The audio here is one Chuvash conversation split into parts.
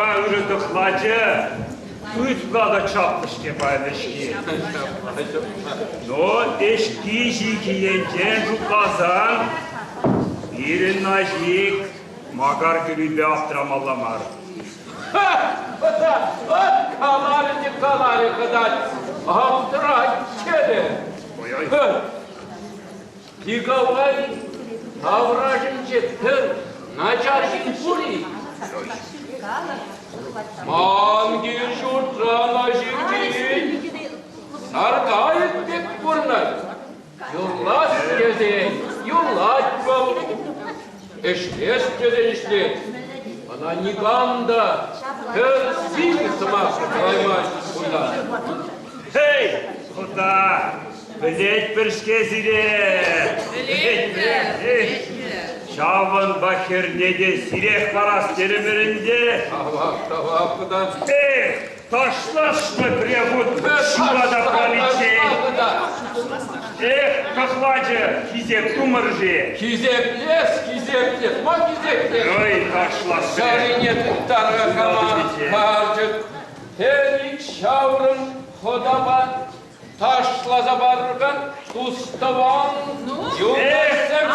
Кала-ха, ырӑ тӑхлачӑ, ытла та чаплӑ-ҫке паян ӗҫки. Но ӗҫки-ҫики енчен шутласан, пирӗн Наҫик Макар кӳрипе аптрамалла мар. Ха! Хӑта! Ӑт каларӗ те каларӗ хӑтать. Аптӑрать чӗрӗ. Ой-ой. Николай таврашӗнче пӗр начар ҫын пур-и? Ман кил-ҫуртра наҫик саркайӑк пек пурӑнать. Юрлас тесен юрлать вӑл, ӗҫлес тесен ӗҫлет. Ӑна никам та пӗр сивӗ сӑмах калаймасть кунта. Эй, хӑта, пӗлетпӗр-ҫке сире! Пӗлетпӗр, пӗлетпӗр. Ҫавӑнпа хӗрне те сирех парас терӗмӗр ӗнтӗ. Тавах, тавах, хӑта. Эх, ташлашнӑ прехут ҫула та паниччен. Эх, тӑхлачӑ, хисеп тумӑр-ши? Хисеплес, хисеплес, ма хисеплес? Ой, ташласси. Сарине тыттарга хама, карчӑк. Пӗр-ик ҫаврӑм хӑтапа ташласа парӑр-ха, тус-тӑван, юлташсем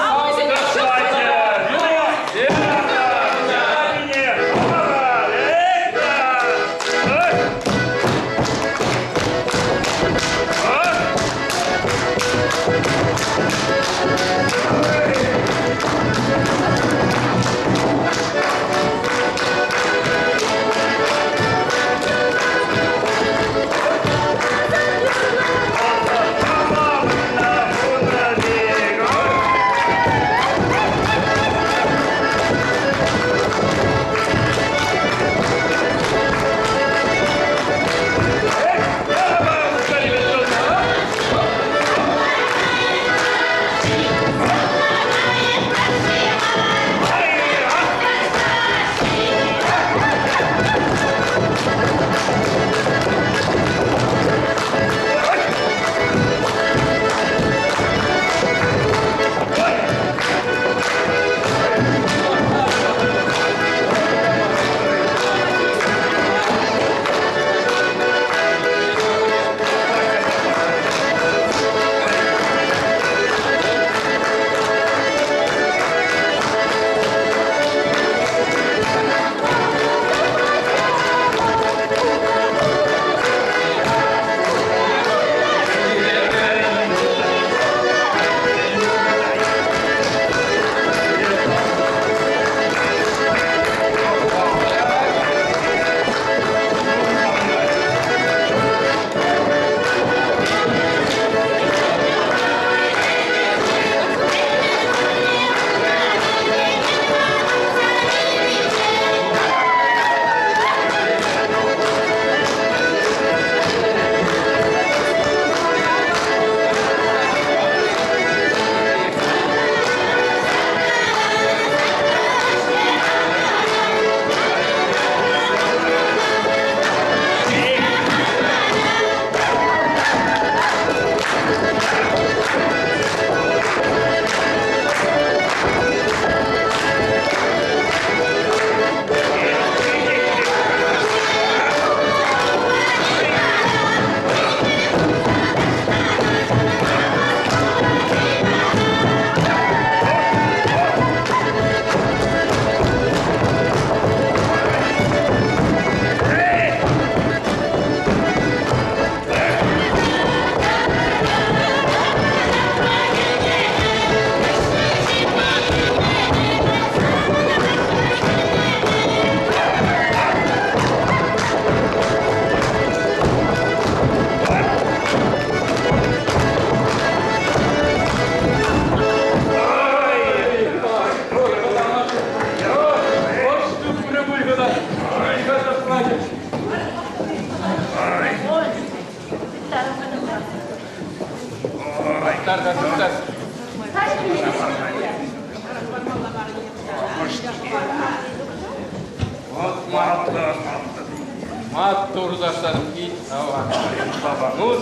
Маттур тасан пит аван. Ну,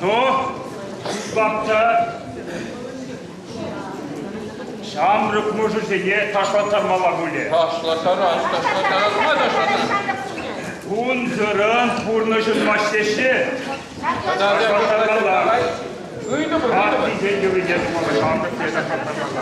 ну, шутлап та ҫамрӑк мӑшӑрсене ташлаттармалла пулӗ. Ташлаттарас, ташлаттарас, ма ташлаттарас? Унсӑрӑн пурнӑҫӑн маҫтеҫҫӗ. Тата ыйтӑпӑр, ыйтӑпӑр. Ваттисен йӑлине тумалла, ҫамрӑксен шантармалла.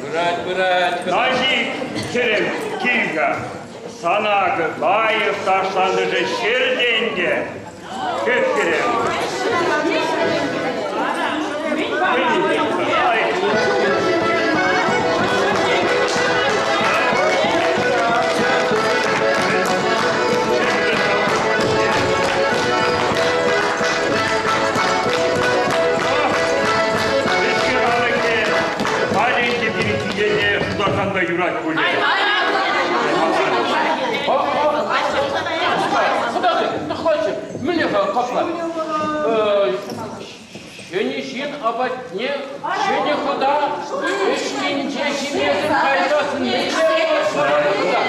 Пырать, пырать. Наҫик, хӗрӗм, кил-ха. Сана акӑ лайӑх ташланӑшӗ ҫӗртен те. Кӗт, хӗрӗм. Халӗ ӗнтӗ пирӗн киле тутарсан та юрать пулӗ. Хӑтарчӗ, тӑхлаччӗ. Мӗнле-ха капла? Ҫӗнӗ ҫын апатне ҫӗнӗ хӑта ӗҫкинче ҫимесӗр кайсассӑн мӗнле пулать?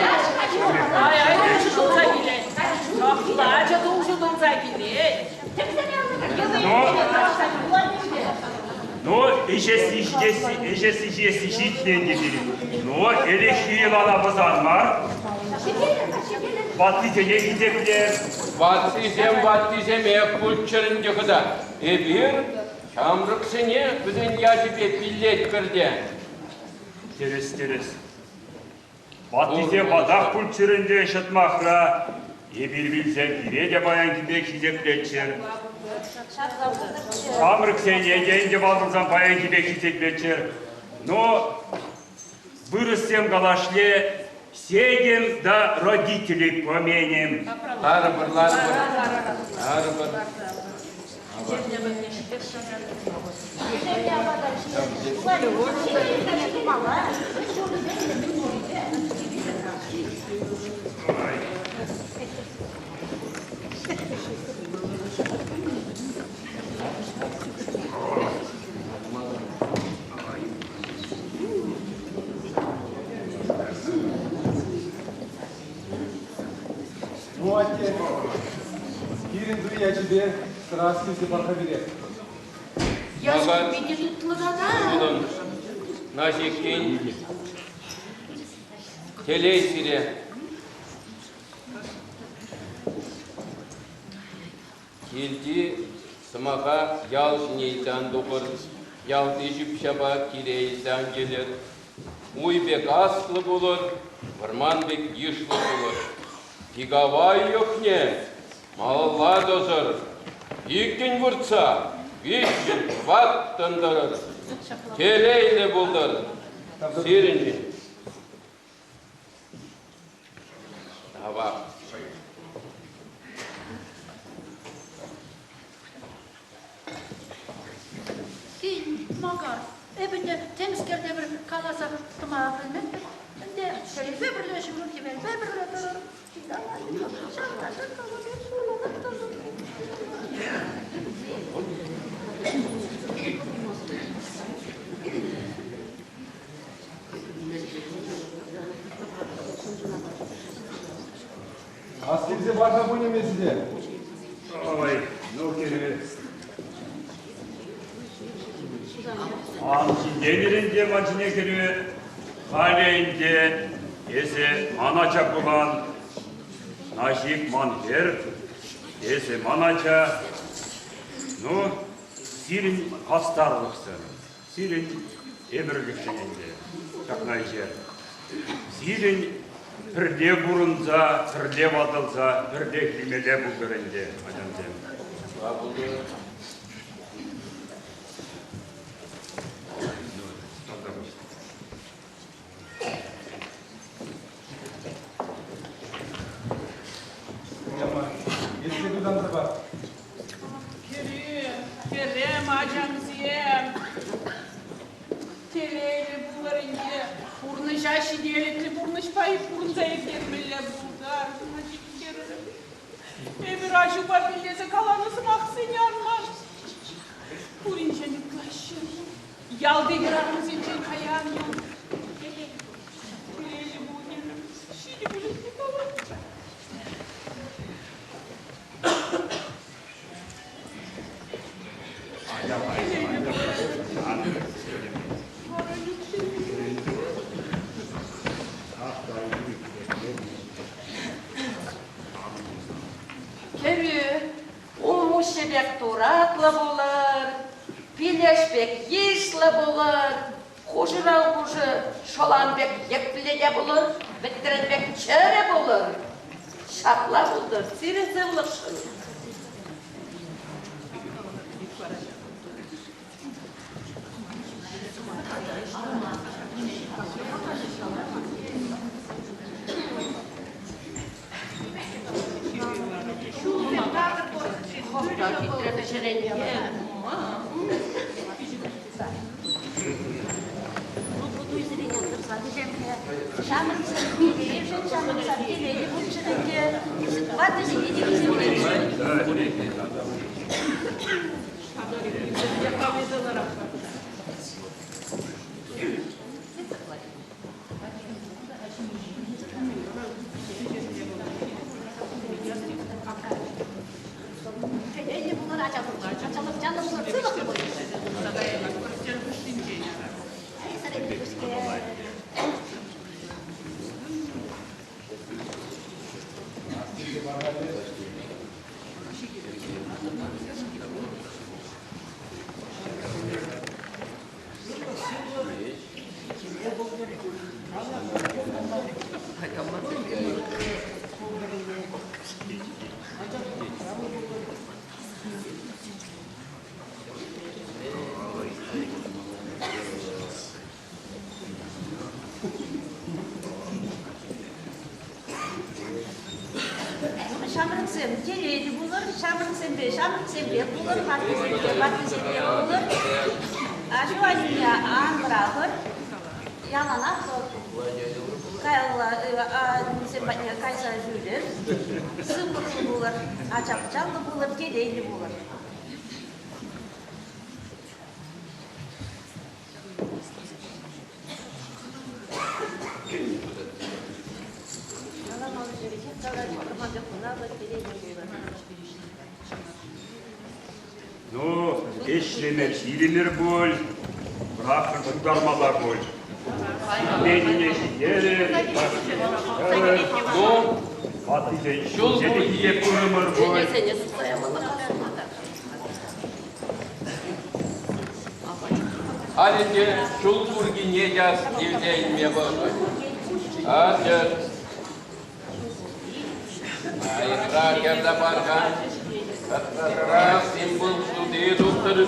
Ай, ҫутӑлса килет. Тӑхлачӑ тул ҫутӑлса килет. Ну, ӗҫесси ҫитесси, ӗҫесси ҫиесси ҫитнӗ ӗнтӗ пирӗн. Ну, ӗлӗкхи йӑлана пӑсан мар. Ваттисене хисепле. Ваттисем ваттисемех пулччӑр ӗнтӗ хӑта. Эпир ҫамрӑксене вӗсен ячӗпе пиллетпӗр те. Тӗрӗс, тӗрӗс. Ваттисем ватах пулччӑр ӗнтӗ ҫӑтмахра. Эпир вилсен пире те паянхи пек хисеплеччӗр. Ҫамрӑксене те ӗнтӗ ватӑлсан паянхи пек хисеплеччӗр. Но вырӑссем калашле седем да родителей поменем. Ларӑпӑр, ларӑпӑр. Ларӑпӑр. Ну, атте, пирӗн туй ячӗпе сӑра сивсе пар-ха пире. Яшки питӗ тутлӑ тата. Унӑн Наҫиккин телей сире. Килти Сӑмаха ял ҫине илсе ан тухӑр, ялти ҫӳп-ҫапа киле илсе ан килӗр. Уй пек аслӑ пулӑр, вӑрман пек йышлӑ пулӑр. Пикавай йӑхне малалла тӑсӑр. Иккӗн выртса, виҫҫӗн, тӑваттӑн тӑрӑр. Телейлӗ пултӑр сирӗншӗн. Тавах. Кин, Макар, эпӗ ӗнтӗ темскер те пӗр каласа тӑма пӗлместӗп. Ӗнтӗ хӗвелпе пӗрле ҫӳрӗр, хӗвелпе пӗрле тӑрӑр. Ҫавна ҫак каласа хурланах тӑтӑм. Астивсе пар-ха пулӗ сире. Ой, ну кӗрӳ. Ан ҫинтенӗр ӗнтӗ ман ҫине кӗрӳ. Халӗ ӗнтӗ эсӗ ман ача пулан. Наҫик ман хӗр, эсӗ ман ача. Ну, сирӗн хастарлӑхсӑр. Сирӗн ӗмӗрлӗхшӗн ӗнтӗ ҫакна ӗҫе. Сирӗн пӗрле пурӑнса, пӗрле ватӑлса, пӗрле килмелле пултӑр ӗнтӗ, ачамсем. Если тутанса пар. Кӗрӳ, хӗрӗм, ачамсем, телейлӗ пулӑр ӗнтӗ. Пурнӑҫа ҫителӗклӗ пурнӑҫпа пурӑнса ирттермелле пултӑр. Хӗрӗм, эпир аҫупа пиллесе каланӑ сӑмахсене ан ман. Пуринчен ытла ҫын. Ялти хӗрарӑмсенчен кая ан юл. Телейлӗ пулнӑ. Ҫитӗ пулӗ Николай. Кӗрӳ, улмуҫҫи пек туратлӑ пулӑр, пилеш пек йышлӑ пулӑр, хушӑран хушӑ шӑлан пек йӗплӗ те пулӑр, вӗлтрен пек чӗрӗ пулӑр. Ҫапла пултӑр сирӗн сывлӑхшӑн. Ҫамрӑксем телейшӗн, ҫамрӑксем телейлӗ пулччӑр ӗнтӗ. Ватӑсене те хисеплеччӗр. Телейлӗ пулӑр, ача пулӑр, ачалӑх чанлӑ пулӑр, сывлӑхлӑ пулӑр. Ҫамрӑксем телейлӗ пулӑр, ҫамрӑксемпе ҫамрӑксемпе пулӑр, ваттисемпе ваттисемпе пулӑр. Аҫу-аннӳне ан пӑрахӑр. Яланах каялла аннесем патне кайса ҫӳрӗр. Сывлӑхлӑ пулӑр, ача-пӑчаллӑ пулӑр, телейлӗ пулӑр. Ну, ӗҫлеме ҫирӗмӗр пуль, прахӑр тутармалла пуль. Ҫитменнине ҫитерӗр, Ну, ваттисен ҫул ҫинче те хисеп турӑмӑр пуль. Халь ӗнтӗ ҫул куркине те илсе илме вӑхӑт. Атьӑр. Айӑпра ярса пар-ха. Тӑрах символ ҫути тухтӑр.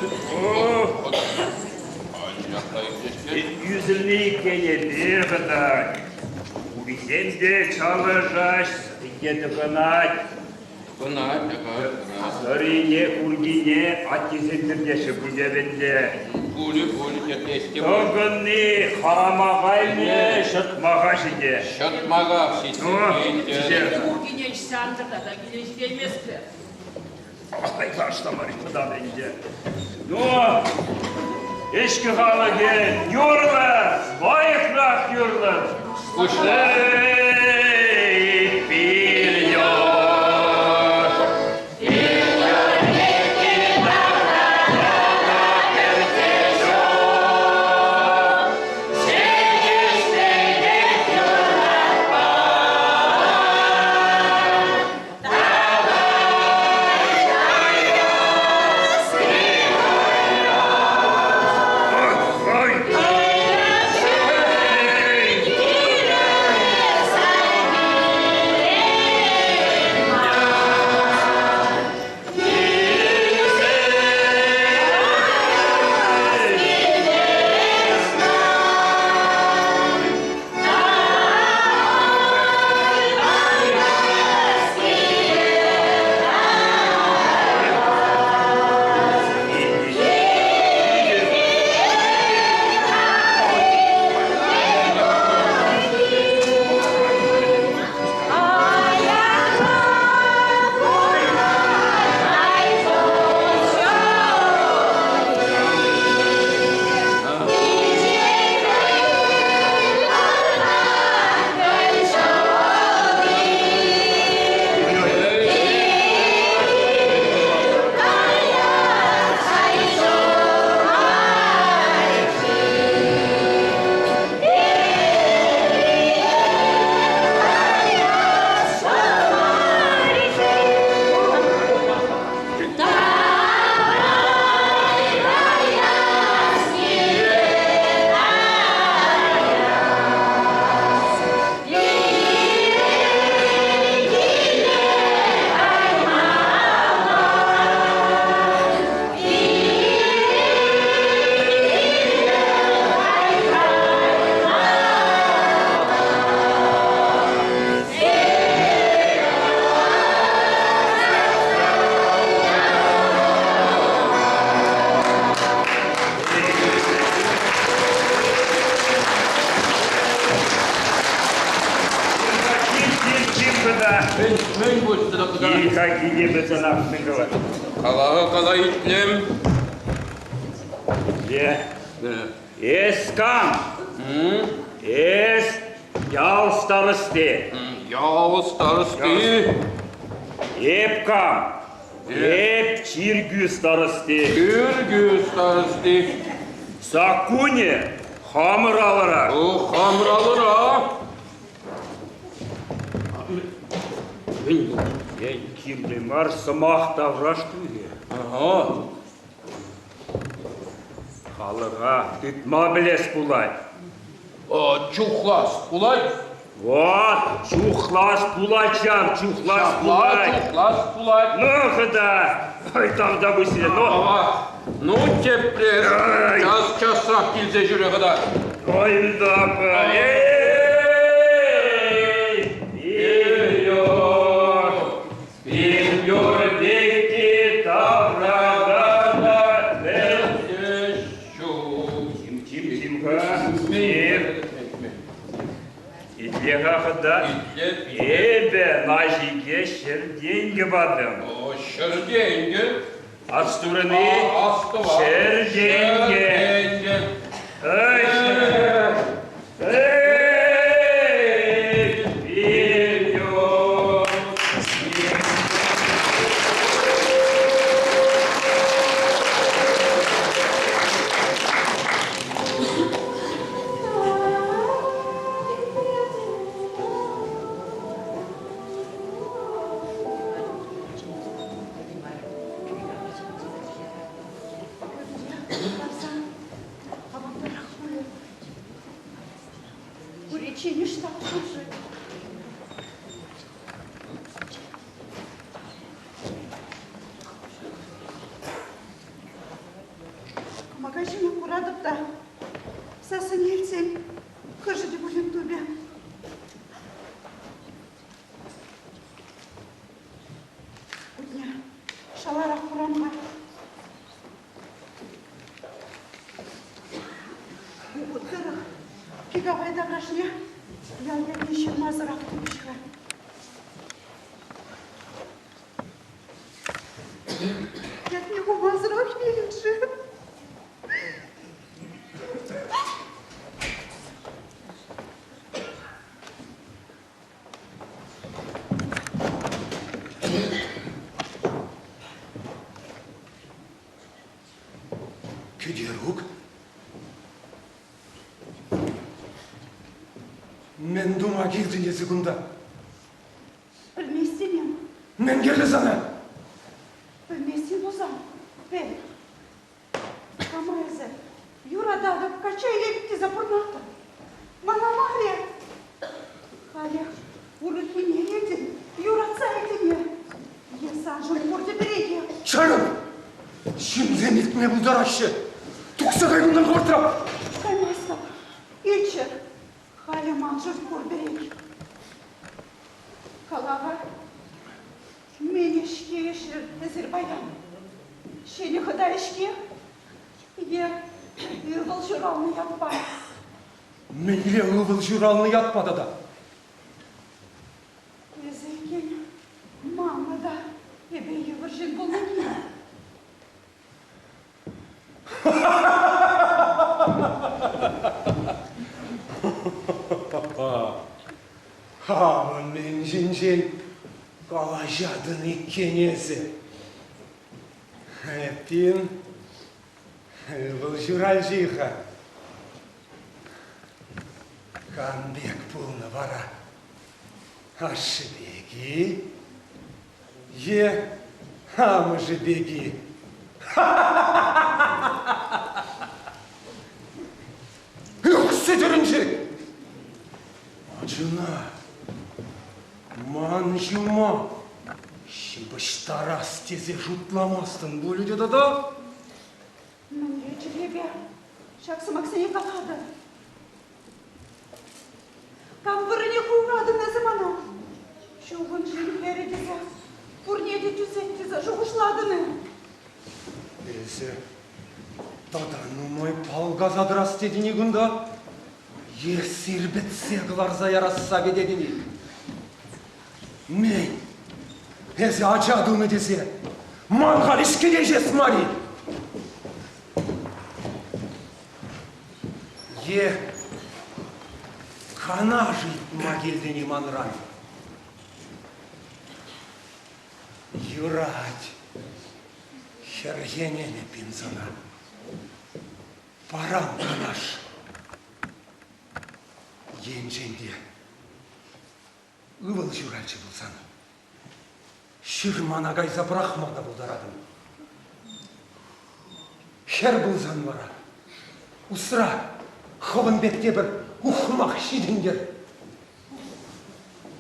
Анчах та ӳсӗшкӗ. Ӳсӗлни иккенӗпе хӑтать. Урисем те чалӑшаҫ, сӗтке тӑкӑнать. Тӑкӑнать, тӑкӑнать. Сӑрине, куркине аттесем тӗртеҫҫӗ пуль ӗнтӗ. Пулӗ, пулӗ, тӗртеҫ те пуль. Тӑкӑнни харама каймӗ, ҫӑтмаха ҫитӗ. Ҫӑтмахах ҫитсе ҫитӗ. Куркине ӗҫсе антӑр тата киле ҫитейместпӗр. Ай, ташлама тытам ӗнтӗ. Ну, ӗҫкӗ халӑхӗ юрлӑ, лайӑхрах юрлӑ. Пуҫла. Эй, пирьё! Ой! Эй! Чим, чим, кӑта. Мӗн, мӗн пулчӗ тата? Кил-ха киле сана мӗн калать? Кала, кала итлем. Е, эс кам? Эс ял старости. Ял старости. Эп кам? Эп чиркӳ старости. Чиркӳ старости. Саккунӗ хамӑр алӑра. О, хамӑр алӑра. Мӗн Е, кирлӗ мар сӑмах тавраш туйӗ. Ага. Халӑха тытма пӗлес пулать. Чухлас пулать. Вот, чухлас пулать ҫав, чухлас Ҫапла пулать. чухлас пулать. Ну, хӑта, ой, там та пуҫне, ну. Ава, ну тепре Ай. час часрах килсе ҫӳре хӑта. Ой, да, эй, вперед, вперед, дети, таврагана, Ҫук. Тим, тим, тим-ха, тим. Итле-ха, хӑта. Итле. Эпӗ наҫике 100 тенкӗ патӑм. О, 100 тенкӗ. Астурӑн-и? Астӑва. 100 тенкӗ. 100 тенкӗ. Эй, эй, вперед! Пӗччен ӑҫта пулнӑ-ши? Кӑмака ҫине хуратӑп та сассине илтсен хӑшӗ те пулин тупӗ. Кутне шаларах хурам-ха. Ухут тӑрӑх Кикавай таврашне ял ятне ҫырмасӑрах тупӗҫ-ха. Ятне хумасӑрах вилнӗ-ши? Кӗтерук? Мӗн тума килтӗн эсӗ кунта? Пӗлместӗн-им? Мӗн кирлӗ сана? Пӗлместӗн пулсан, пӗл. Кама эсӗ? Юрататӑп, качча илетӗп тесе пурӑнатӑп. Мана мар-и? Халех урӑххине илтӗн, юратса илтӗн-и? Е саншӑн пурте пӗрех-и? Чарӑн! Ҫынсем илтме пултараҫҫӗ. Тухса кай кунтан хӑвӑртрах! Каймастӑп. Илччӗр. Халӗ маншӑн пурпӗрех. Калава мӗн ӗҫке ӗҫрӗр эсир паян? Ҫӗнӗ хӑта ӗҫке е ывӑл ҫуралнӑ ятпа? Мӗнле ывӑл ҫуралнӑ ятпа тата? Эсӗ иккен маннӑ та эпӗ йывӑр ҫын пулнине. Хамӑн мӗн ҫинчен калаҫатӑн иккен эсӗ. Эппин, вӑл ҫуралчӗ-ха. Кам пек пулнӑ вара? Ашшӗ пек-и? Е амӑшӗ пек-и? Ӳксе тӗрӗнчӗк! Ачуна ман ҫума ҫыпӑҫтарас тесе шутламастӑн пулӗ те тата? Мӗнле чӗлхепе ҫак сӑмахсене калатӑн? Кам вырӑнне хуратӑн эсӗ мана? Чухӑн ҫын хӗрӗ тесе, пурне те тӳсет тесе шухӑшлатӑн-и? Эсӗ тата нумай палкаса тӑрас тетӗн-и кунта? Е сирпӗтсе кӑларса ярасса кӗтетӗн-и? Мӗн? Эсӗ ача тунӑ тесе ман халь ӗҫкӗ те ӗҫес мар-и? Е канаш ыйтма килтӗн-и манран? Юрать, хӗрхенем эппин сана. Парам канаш. Енчен те ывӑл ҫуралчӗ пулсан, ҫырмана кайса пӑрахма та пултаратӑн. Хӗр пулсан вара усра хӑвӑн пек тепӗр ухмах ҫитӗнтер.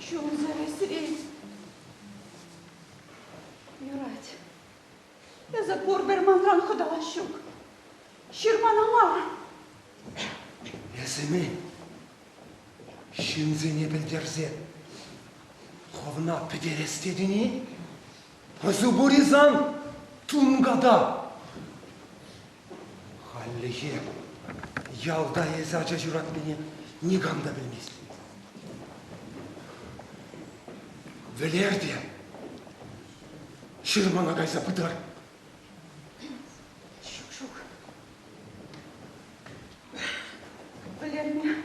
Чунсӑр ӗсрет. Юрать. Эсӗ пурпӗр манран хӑтӑлас ҫук. Ҫырмана мар. Эсӗ мӗн? Ҫынсене пӗлтерсе хӑвна пӗтерес тетӗн-и? Ӑсу пур-и сан, тунката? Хальлӗхе ялта эсӗ ача ҫуратнине никам та пӗлмест. Вӗлер те ҫырмана кайса пытар. Ҫук, ҫук. Вӗлерме.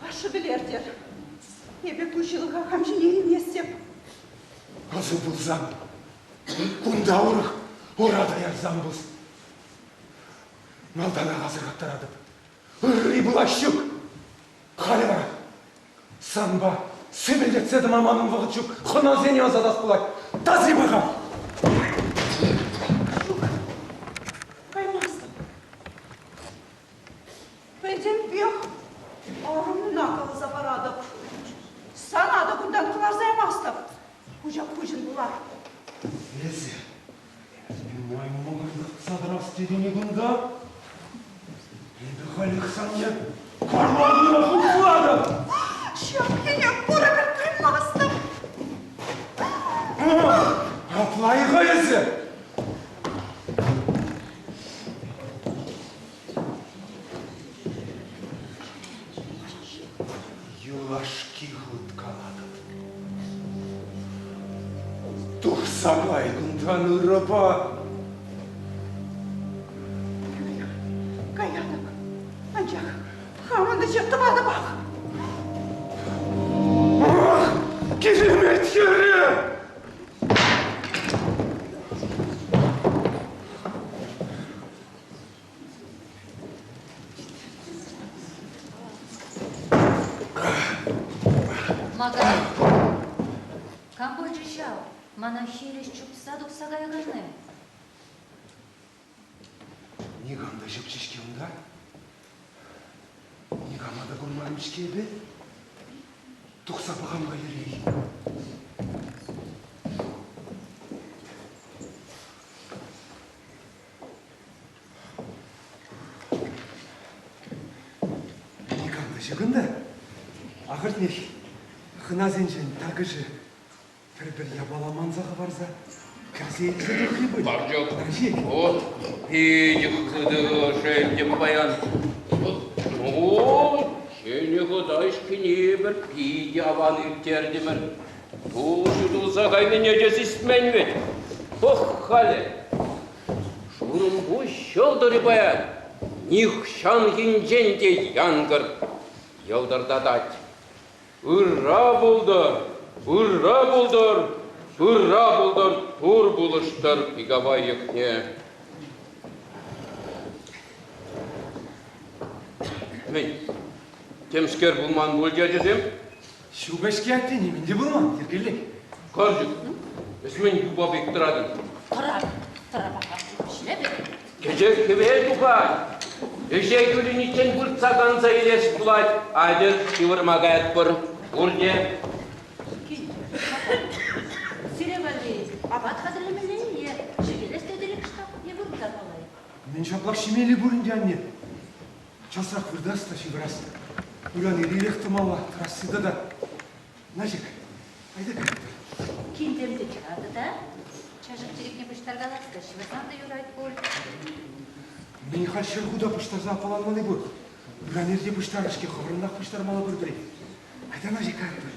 Ашшӗ вӗлертӗр. Эпӗ ку ҫылӑха хам ҫине илместӗп. Ӑсу пулсан, кунта урӑх ура та ярсан пус. Малтанах асӑрхаттаратӑп. Ырри пулас ҫук. Халӗ вара санпа сӗвӗлтетсе тӑма манӑн вӑхӑт ҫук. Хӑнасене ӑсатас пулать. Таси пар-ха! Ҫук, каймастӑп. Пӗтӗмпех. Арӑмна каласа паратӑп. Сана та кунтан кӑларса ямастӑп. Хуҫа пуҫӑн пулар. Эсӗ нумай мӑкӑртатса тӑрас тетӗн-и кунта? Эпӗ халех санне карманна хуплатӑп. Ҫак пурӗпӗр каймастӑп. Апла-и-ха эсӗ? Юлашки хут калатӑп. Тухса кай кунтан ырӑпа. Каятӑп. Анчах хамӑн ӗҫе тӑватӑпах. Ах, киремет хӗрӗ! Макар, кам пулчӗ ҫав? Мана хирӗҫ чупса тухса каяканни. Никам та ҫукчӗ-ҫке унта. Никама та курмарӑм-ҫке эпӗ. Тухса пӑхам-ха юриех. Никам та ҫук ӗнтӗ. Ахӑртнех, хӑнасенчен такӑшӗ пӗр-пӗр япала манса хӑварса кӗрсе илсе тухрӗ пуль. Карчӑк, Наҫик. вот питӗ хытӑ шелтӗм паян. Ну, ҫӗнӗ хӑта ӗҫкине пӗр питӗ аван ирттертӗмӗр. Тул ҫутӑлса кайнине те сисмен вӗт. Пӑх халӗ. Шурӑмпуҫ ҫӑлтӑрӗ паян нихҫанхинчен те янкӑр йӑлтӑртатать. Ырра пултӑр, ырра пултӑр, ырра пултӑр, Тур пулӑштӑр Пикапай йӑхне. Мӗн, темскер пулман пуль ачасем? Ҫук-ҫке атте нимӗн те пулман, йӗркеллех. Карчӑк, эс мӗн юпа пек тӑратӑн? Тӑрап, тӑрапа ӗҫлетӗп. Кӗҫех хӗвел тухать. Ӗҫе кӳлӗниччен выртса канса илес пулать. Атьӑр, ҫывӑрма каятпӑр. Пурте. Сире валли апат хатӗрлемелле-и е ҫикелес тетӗр-и кӑштах, е выртса палай? Мӗн ҫаплах ҫимелли пур ӗнтӗ, анне? Часрах выртас та ҫывӑрас. Ыран ир-ирех тӑмалла, тӑрасси тата. Наҫик, айта каятпӑр. Килтем те чатӑ та, чашӑк-тирӗкне пуҫтаркалас та ҫывӑрсан та юрать пуль. Мӗн халь ҫӗр хута пуҫтарса аппаланмалли пур. Ыран ирте пуҫтарӑр-ҫке, хӑвӑрӑнах пуҫтармалла пур-пӗрех. Айта, Наҫик, каятпӑр.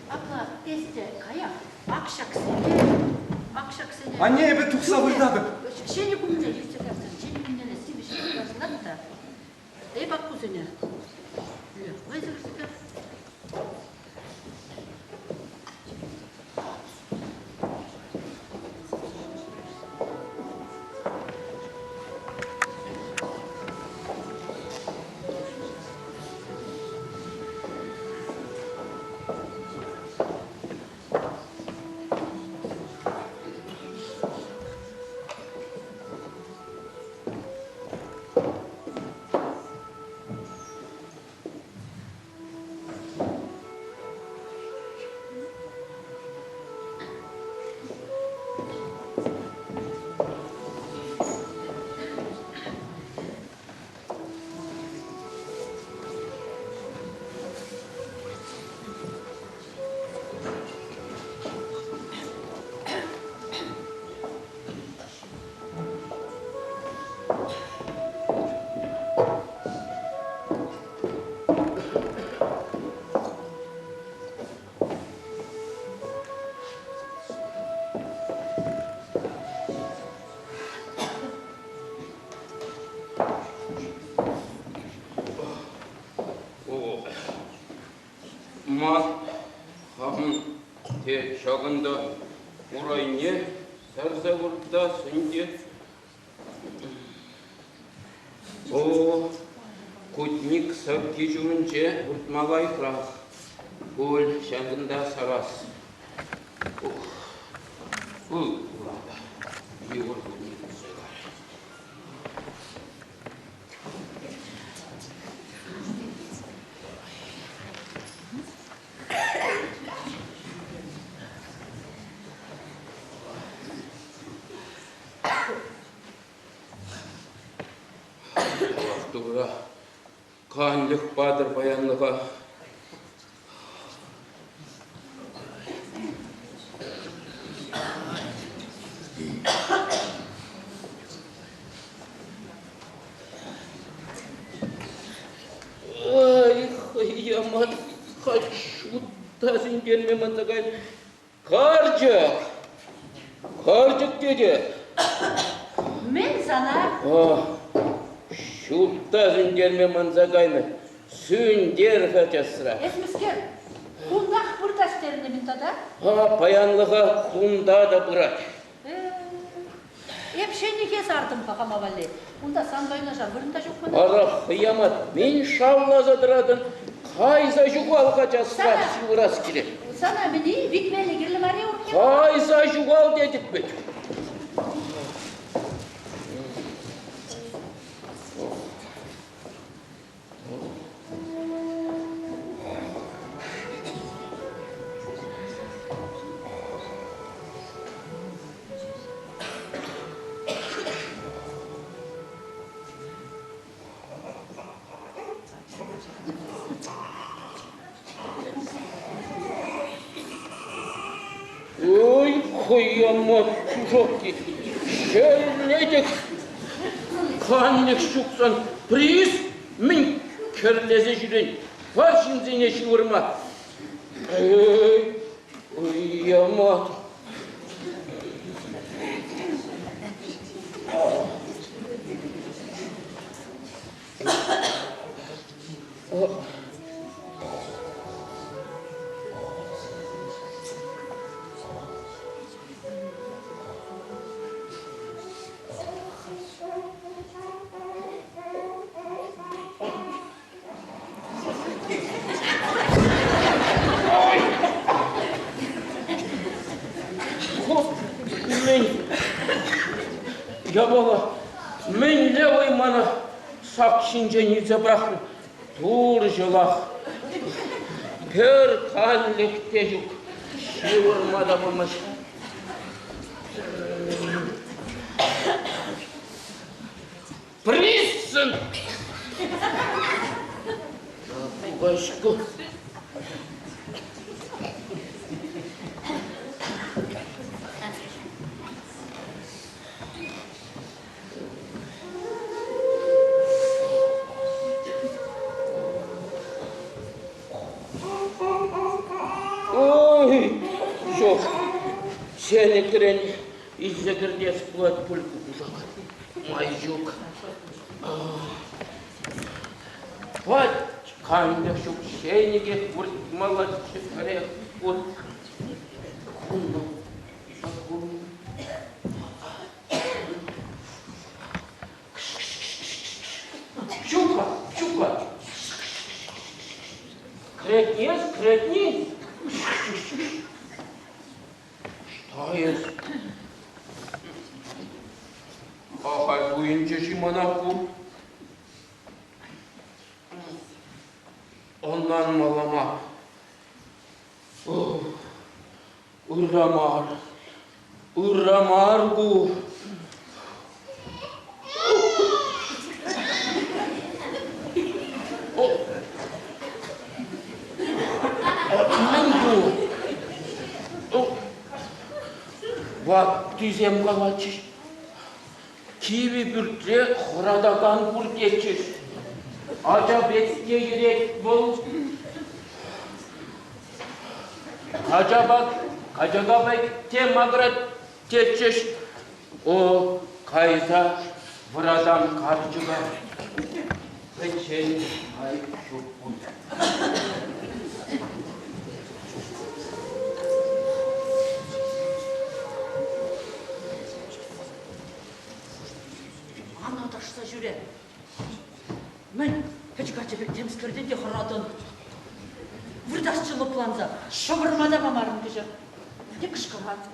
Апла эс те каях. Ак ҫаксене, ак ҫаксене. Анне, эпӗ тухса выртатӑп. Ҫӗнӗ кунне илсе кайсан, ҫӗнӗ кунне сивӗ ҫил кашлать та, эп аккусене вӑйсӑр Ман хамӑн те ҫакӑнта урайне сарса выртас ӗнтӗ. О, кутник сакки ҫумӗнче выртма лайӑхрах. Пуль ҫакӑнта сарас. Ух, ытла та йывӑр кутник пулса кайрӗ. Турра канлӗх патӑр паянлӑха. Ай, хӑямат, халь ҫутта сӳнтерме манса кайнӑ. Карчӑк! Карчӑк тете! Мӗн сана? Ҫутта сӳнтерме манса кайнӑ. Сӳнтер-ха часрах. Эс мӗскер? Кунтах выртас терӗн-и-мӗн тата? А, паянлӑха кунта та пырать. Эп ҫенӗхе сартӑм-ха хама валли. Унта санпа юнашар вырӑн та ҫук мана. Ара, хӑямат, мӗн шавласа тӑратӑн? Кайса ҫухал-ха часрах ҫывӑрас килет. Сана мӗн-и? Витмелли кирлӗ мар-и урӑх? Кайса ҫухал тетӗп вӗт. Ой, хӑямат чужокки, ҫӗрлетӗх Канлӗх ҫуксан приз мӗн кӗрлесе ҫӳрен пар ҫынсене ҫывӑрма. Эй, уямат. Мӗн япала, мӗнле вӑй мана сак ҫинчен илсе пӑрахрӗ? Тур ҫӑлах. Пӗр канлӗх те ҫук. Ҫывӑрма та пулмасть. Приссӑн! Ваҫку. Ой, ҫук, ҫенӗкрен илсе кӗртес пулать пуль ку кушак. Май ҫук. Пать канлӗх ҫук, ҫенӗкех выртмаллаччӗ пӗрех хут. Хуннӑ, Ҫук-ха, ҫук-ха. Кӗретнес, кӗретни. Что эс? Ахаль туйӑнчӗ-ши мана ку? Ӑнланмалла мар. Ырра мар, ырра мар ку. Мӗн ку? Ваттисем калатчӗҫ. Кивӗ пӳртре хӑратакан пур тетчӗҫ. Ача пек те йӗрет вӑл. Качапа, качака пек те макӑрать тетчӗҫ. О, кайса вӑратан карчӑка пӗччен май ҫук пуль. Ан аташса ҫӳре. Мӗн, пӗчӗк ача пек темскертен те хӑратӑн. Выртасчӗ лӑпланса, ҫывӑрма та памарӑн кӗҫӗр. Те кӑшкӑрать.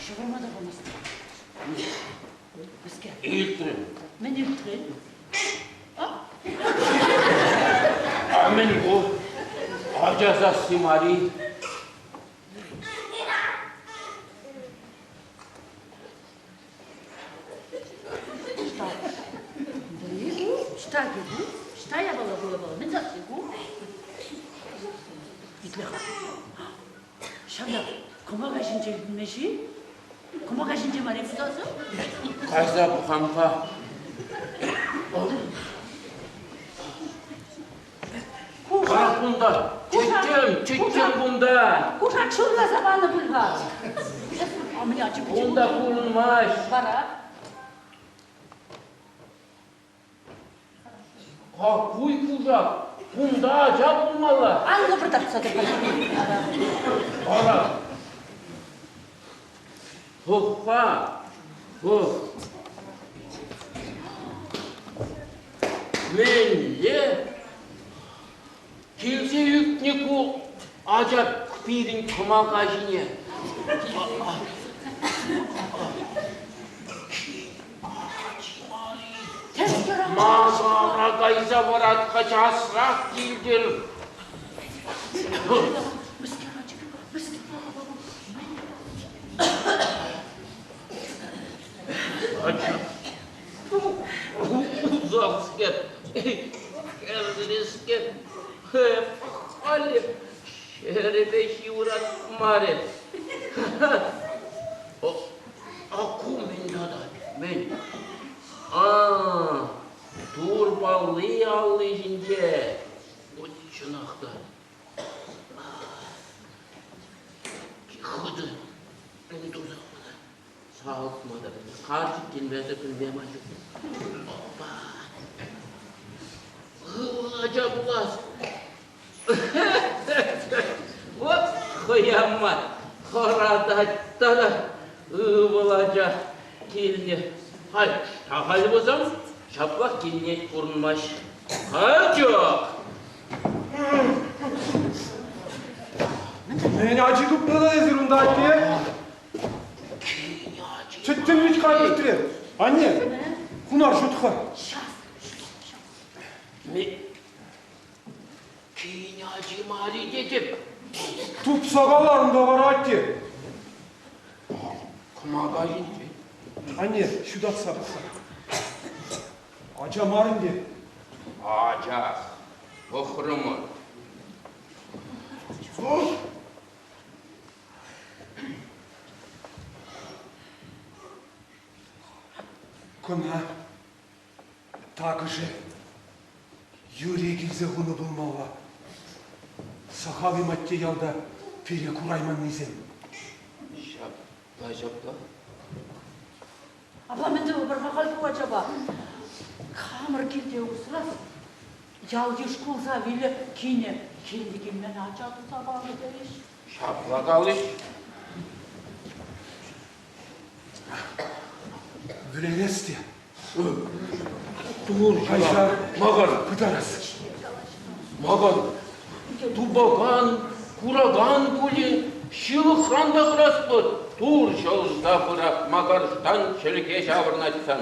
Ҫывӑрма та памастӑн. Мӗскер? Илтрӗм. Мӗн илтрӗн? А мӗн ку? Ача сасси мар-и? Ӑҫта ку? Ӑҫта япала ку япала? Мӗн сасси ку? Итле-ха. Ҫавна кӑмака ҫинче илтме-ши? Кӑмака ҫинче мар-и ку сасӑ? Кайса пӑхам-ха. Кушак кунта! Чӗччем, чӗччем кунта! Кушак ҫурласа панӑ пуль-ха. Кунта курӑнмасть. Вара? Какуй кушак? Кунта ача пулмалла. Ан лӑпӑртатса тӑр. Ара. Пӑх-ха, пӑх. Мӗнле килсе ӳкнӗ ку ача пирӗн кӑмака ҫине? Масара кайса вӑрат-ха часрах килтӗр. Усалскер, хӗрлӗскер, халӗ ҫӗрӗпе ҫывӑратмарӗ. А ку мӗн тата? Мӗн? А, тур палли алли ҫинче. Вот чӑнах та. Хытӑ мӗн туса хунӑ? Салтма та пӗлме, карчӑк килмесӗр пӗлме май ҫук. Опа! Ывӑл ача пулас. Вот хӑямат хӑратать тата ывӑл ача килнӗ. Халь ахаль пулсан ҫаплах килне курӑнмасть. Карчӑк! Мӗн ачи тупнӑ та эсир унта, атте? Тӗттӗм вӗт-ха пӳртре. Анне, хунар ҫут-ха. Кин ачи мар-и тетӗп. Тупса каларӑм та вара, атте. Кӑмака ҫинче. Анне, ҫутатса пӑхса. Ача мар ӗнтӗ. Ача, пӑхрӑмӑр. Кӑна такӑшӗ юри килсе хунӑ пулмалла. Сахал-им атте ялта пире курайманнисем? Ҫапла, ҫапла. Апла мӗн тӑвӑпӑр-ха халь ку ачапа? Хамӑр килте усрас, ял-йыш кулса вилӗ кинӗ килнӗ килмен ача туса панӑ терӗҫ. Ҫапла калӗҫ. Вӗренес те. Тур Кайса Макар. пытарас. Макар. Тупакан, куракан пулӗ, ҫылӑхран та хӑраспӑр. Тур ҫӑлса пырать Макарштан чӗлхе ҫаврӑнать сан.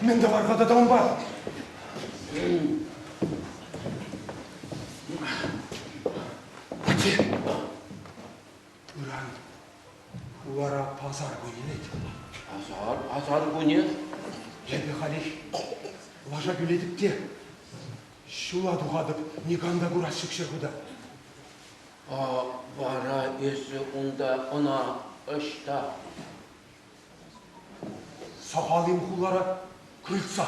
Мӗн тӑвар-ха тата унпа? Атте, ыран хулара пасар кунӗ вӗт. Пасар, пасар кунӗ? Эпӗ халех лаша кӳлетӗп те ҫула тухатӑп, никам та курас ҫук ҫӗр хута. А вара эсӗ унта ӑна ӑҫта? Сахал-им хулара крыльца.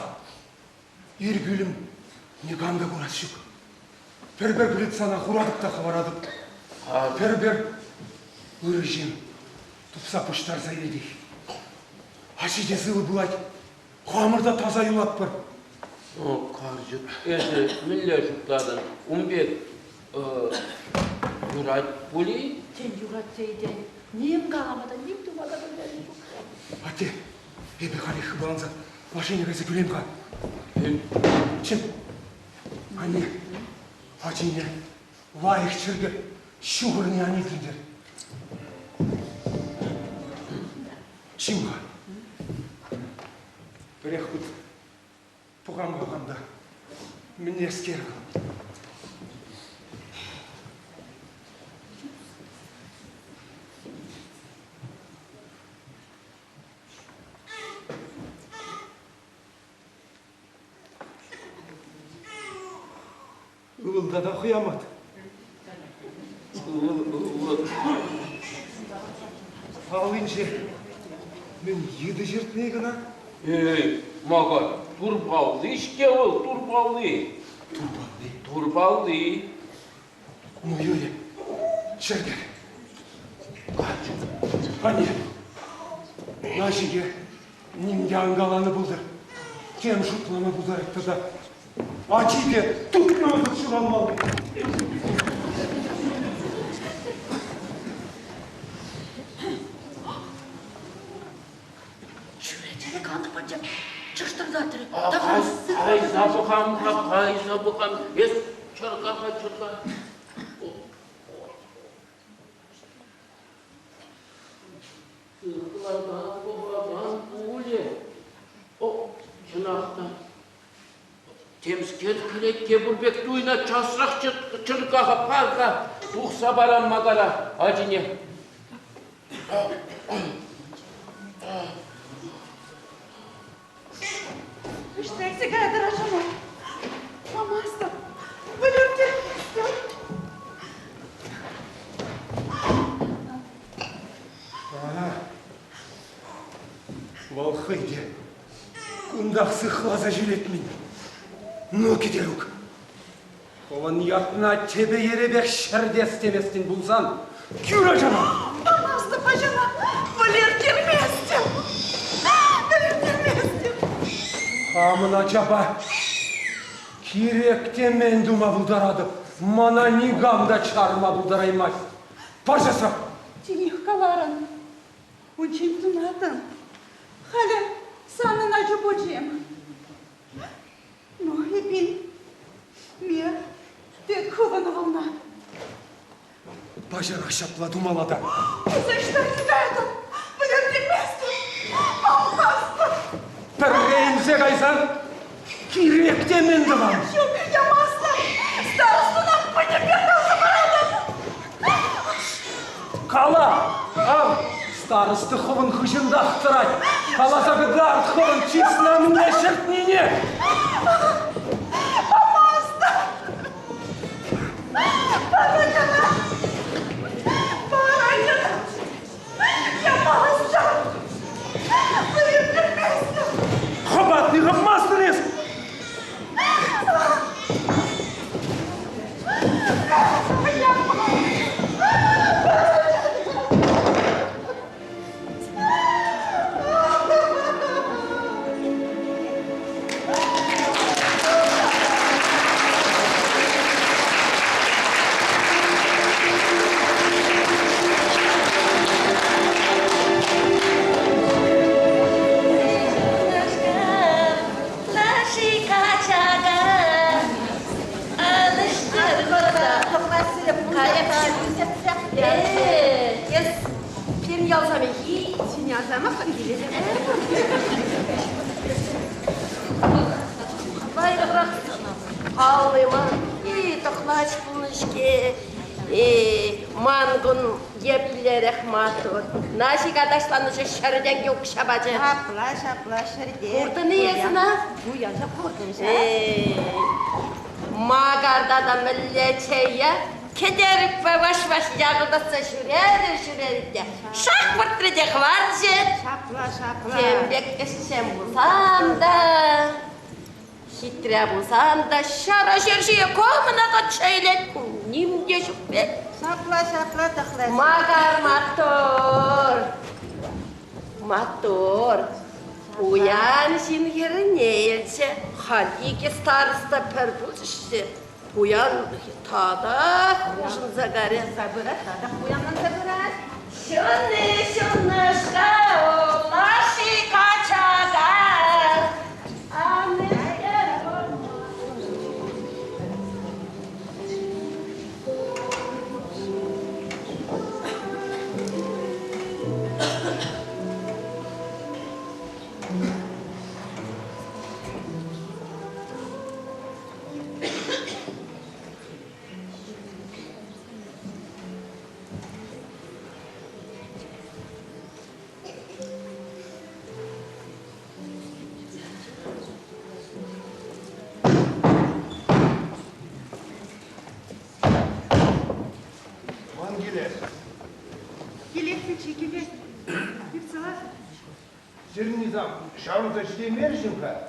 Ир кӳлӗм никам та курас ҫук. Пӗр-пӗр крыльцана хуратӑп та хӑваратӑп. Пӗр-пӗр ырӑ ҫын тупса пуҫтарса илетех. Ачи те сывӑ пулать, хамӑр та таса юлатпӑр. О, карчӑк, эсӗ мӗнле шутлатӑн, ун пек юрать пуль-и? Тен, юрать тейӗ, Ним калама та, ним тума та пӗлмерӗм ҫук. Атте, эпӗ халех хыпаланса машине кайса кӳлем-ха. Чим, анне, ачине лайӑх чӗркӗр, ҫухӑрне ан илтӗнтер. Чим-ха, пӗрех хут пӑхам-пӑхам та, мӗнескер вӑл. Ывӑл тата хӑямат. Ывӑл, ывӑл. Аллинче мӗн йытӑ ҫыртни кӑна? Эй, Макар, турпалли-ҫке вӑл, турпалли. Турпалли? Турпалли. Ну, Юрий, чӗртӗр. Анне, наҫике ним те ан каланӑ пултӑр. Тем шутлама пултарать тата. Ачи те тупнӑ вӑхӑт ҫуралмалли. Чӳречере кантӑк патне чӑштӑртатрӗ. Кайса пӑхам-ха, кайса пӑхам. Эс чӑрка-ха, чӑрка. Сыхлакан пӑхакан пулӗ. О, чӑнах та. Темскер кӗлетке пур пек туйнӑ, часрах чӑрка-ха, пар-ха, тухса парам Макара ачине. Ӑҫта илсе каятӑр ачана? Памастӑп. Вӗлерттерместӗп. Ага. Вӑл хӑй те кунтах сыхласа ҫӳрет-мӗн. Ну, Кӗтерук, хӑвӑн ятна тӗпӗ-йӗрӗпех ҫӗртес теместӗн пулсан, кӳр ачана! Памастӑп ачана, вӗлерттерместӗп! Вӗлерттерместӗп! Хамӑн ачапа кирек те мӗн тума пултаратӑп, мана никам та чарма пултараймасть. Пар часрах! Тинех каларӑн. Унччен тунатӑн. Халӗ санӑн ачу пулчӗ. Ну, эпин, ме, тек хӑвӑн ывӑлна. Паҫӑрах ҫапла тумалла та. Эсӗ ӑҫта каятӑн? Вӗлерттерместӗн, памастӑн. Пӗрре илсе кайсан кирек те мӗн тӑван. Ҫук, ямастӑн. Старостӑна пӗтӗмпех каласа паратӑп. Кала, ав, староста хӑвӑн хыҫӑнтах тӑрать. Каласа кӑтарт хӑвӑн чысна мӗнле ҫӗртнине. Памастӑп! Пар ачана! Пар ачана! Ямастӑп! Вӗлерттерместӗп! Хӑпатни хӑпмастӑн эс! Аллыма и тӑхлач пулнӑ-ҫке. Э, ман кун еплерех маттур. Наҫика ташланӑ ҫӗртен укҫа пачӗ. Ҫапла, ҫапла, ҫӗрте. Куртӑн-и эс ӑна? Пуянса куртӑм ҫав. Э, Макарта та мӗнле чее кӗтерӗкпе ваш-ваш якӑлтатса ҫӳрерӗ-ҫӳрерӗ те шах выртрӗ те хӑварчӗ. Ҫапла, ҫапла. Тем пек ӗҫчен пулсан та, хитре пулсан та ҫара ҫерҫие кӑмӑна качча илет, ним те ҫук пек. Ҫапла, ҫапла тӑхлать. Макар маттур, маттур. Пуян ҫын хӗрне илчӗ. Халь икӗ староста пӗр пулчӗҫ Пуян татах хушӑнса карӗ. Пырать, татах пуянланса пырать. Ҫӑнни ҫӑннӑшка лаши качака. Сирӗн нисам ҫаврӑнса ҫитеймерӗҫ-им-ха?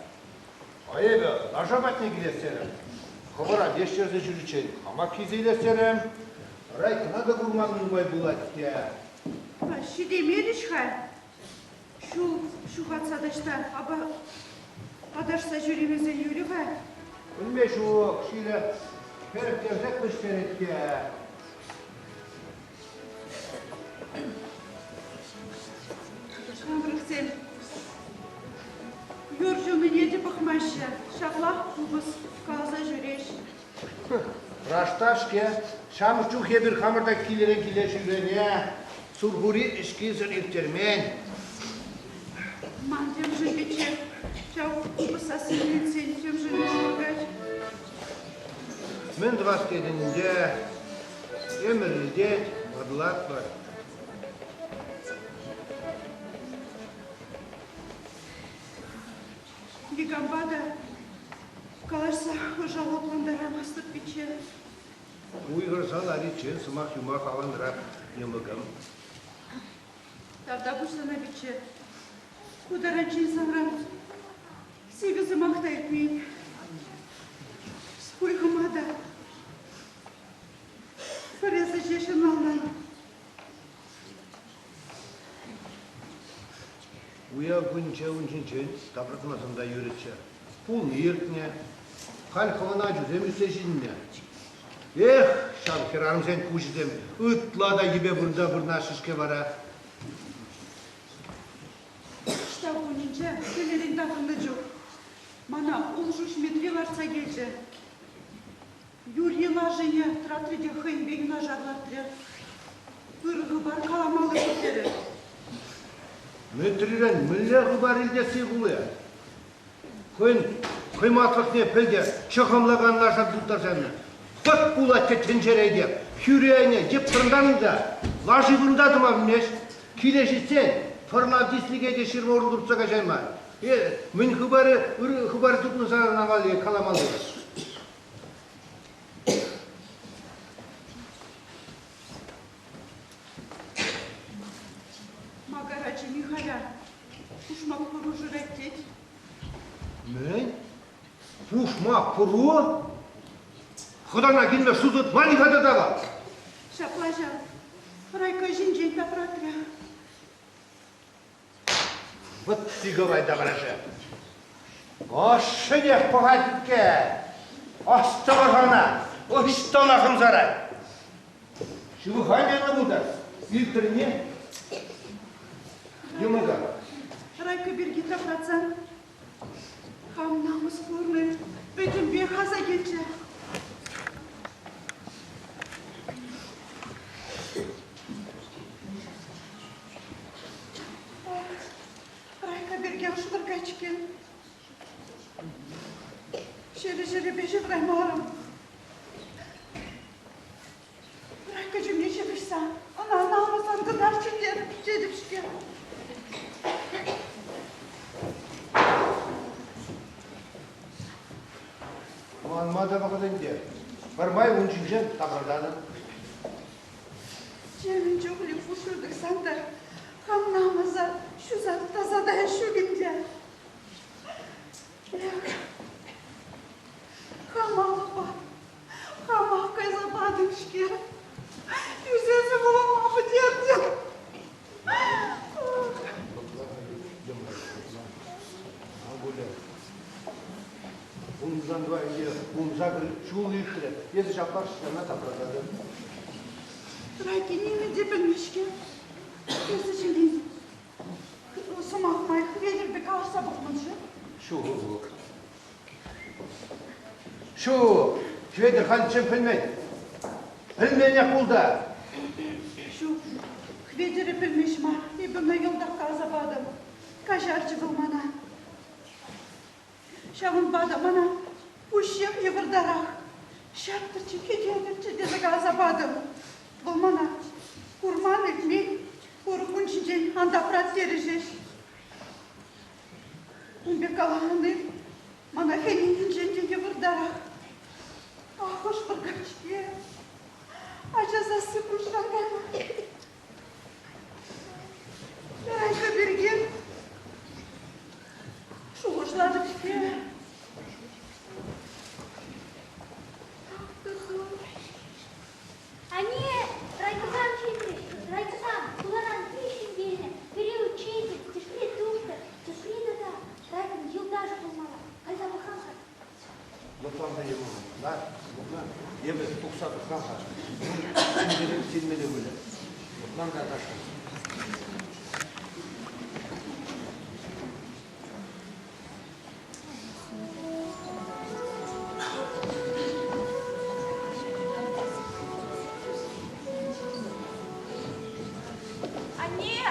А эпӗ лаша патне килес терӗм. Хӑвӑра веҫтерсе ҫӳриччен хама килсе илес терӗм. Райкӑна та курман нумай пулать те. Ҫитеймерӗҫ-ха. Ҫул ҫухатса таҫта аташса ҫӳремесен юрӗ-ха. Пӗлме ҫук, ҫилӗ хӗрӗхтерсех вӗҫтерет те. Ҫамрӑксем юр ҫунине те пӑхмаҫҫӗ, ҫаплах купӑс каласа ҫӳреҫҫӗ. Раштав-ҫке, ҫамрӑк чух эпир хамӑр та килӗрен киле ҫӳрене, Сурхури ӗҫкисӗр ирттермен. Ман темшӗн пичче ҫав купӑс сассине илтсен темшӗн ӑш Мӗн тӑвас тетӗн ӗнтӗ? Ӗмӗр иртет, ватӑлатпӑр. Никампа та калаҫса ӑша лӑплантараймастӑп пичче. Уйрӑлса лариччен сӑмах-юмах аванрах, йӑмӑкӑм. Тавтапуҫ сана, пичче. Ку таранччен санран сивӗ сӑмах та илтмен. Хуйхӑма та пӗр эсӗ ҫеҫ ӑнланан. Уяв кунӗнче ун ҫинчен тапратмасан та юрӗччӗ. Пулни иртнӗ. Халь хӑвӑн ачусем ӳссе ҫитӗннӗ. Эх, ҫав хӗрарӑмсен куҫӗсем ытла та йӗпе вырӑнта вырнаҫрӗҫ-ҫке вара. Штаб кунӗнче кӗлӗрен таврӑннӑ чух мана улшуҫ Митри лартса килчӗ. Юрий лашине тӑратрӗ те хӑйӗнпе юнашар лартрӗ. Ырӑ хыпар каламалли ҫук терӗ. Митрирен мӗнле хыпар илтесси пулӗ? Хӑйӗн хӑйматлӑхне пӗлтер, чӑхӑмлакан лаша тыттарса янӑ. Хӑт пулать те тӗнчере те, хӳрене йӗп тӑрӑнтарнӑ та лаши вырӑнта тӑма пӗлмест. Киле ҫитсен тӑрлав тислӗке те ҫырма урлӑ туртса каҫайман. Э, мӗн хыпарӗ, ырӑ хыпар тупнӑ сана валли каламалли? Макар ачи Михаля пушмак пӑру шырать тет. Мӗн? Пушмак пӑру? Хӑтана килме шут тытман-и-ха тата вӑл? Ҫапла ҫав. Райка ҫинчен тапратрӗ. Вӑт тикӑвай таврашӗ. Ашшӗнех пӑхать иккен. Астӑвӑр-ха ӑҫтана хӑмсарать. Ҫывӑха янӑ пултӑр. Илтрӗне йӑмӑка. Райка пирки тапратсан хам намӑс курнӑ пӗтӗмпех аса килчӗ. Райка пирки шутӑркать-ҫке. Ҫӗрӗ-ҫӗрӗпе ҫывраймарӑм. Райка ҫумне ҫыпӑҫса ӑна намӑс ан кӑтарччӗ тетӗп-ҫке. Манма та вӑхӑт ӗнтӗ. Пӗрмай ун ҫинчен тапӑртатӑн. Темӗн чухлӗ пушши тӑксан та хам намӑса ҫуса тасатас ҫук ӗнтӗ. Эх, хамах хамах кайса патӑм-ҫке. Ӳсесе вулама пӗтертӗм. Унтанпа ӗнтӗ 18 ҫул иртрӗ. Эсӗ ҫаплах ҫакна тапрататӑн. Райки нимӗн те пӗлмен-ҫке. Эсӗ ҫинчен сӑмах май Хветӗрпе калаҫса пӑхман-ши? Ҫук. Ҫук, Хветӗр халиччен пӗлмен. Пӗлменех пулта. Ҫук, Хветӗре пӗлмест мар. Эпӗ ӑна йӑлтах каласа патӑм. Каҫарчӗ вӑл мана. Ҫавӑнпа та мана пуҫҫех йывӑртарах. Ҫаптӑрччӗ, хӗтетӗрччӗ тесе каласа патӑм. Вӑл мана курман-илтмен, урӑх ун ҫинчен ан тапрат терӗ ҫеҫ. Ун пек калани мана хӗненинчен те йывӑртарах. Ах, хӑш-пӗр каҫхи ача сасси пуҫран каймасть. Райка пирки. Утса тухрам-ха. Сирмелле пулӗ. Вӑрман карташка. Анне!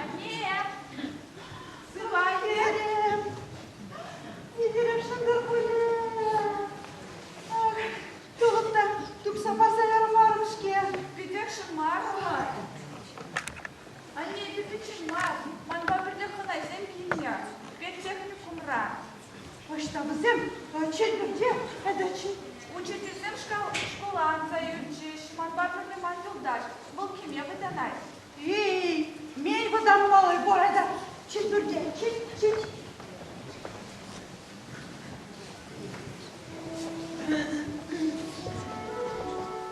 Анне! Сывай-и? Етерем шӑнтӑр пулӗ. Ах, тулӑк та тупса парса ярмарӑм-ҫке. Питех шӑнмарӑмӑр. Анне, эпӗ пӗччен мар. Манпа пӗрле хӑнасем килнӗ. Педтехникумра. Ӑҫта вӗсем? Чӗлпӗрте тата Учительсем школа анса юлчӗҫ. Манпа пӗрле ман юлташ. Вӑл киме вӑтанать. Эй, мей вӑтанмалли пур это. Чӗлпӗрте, чӗл, чӗл.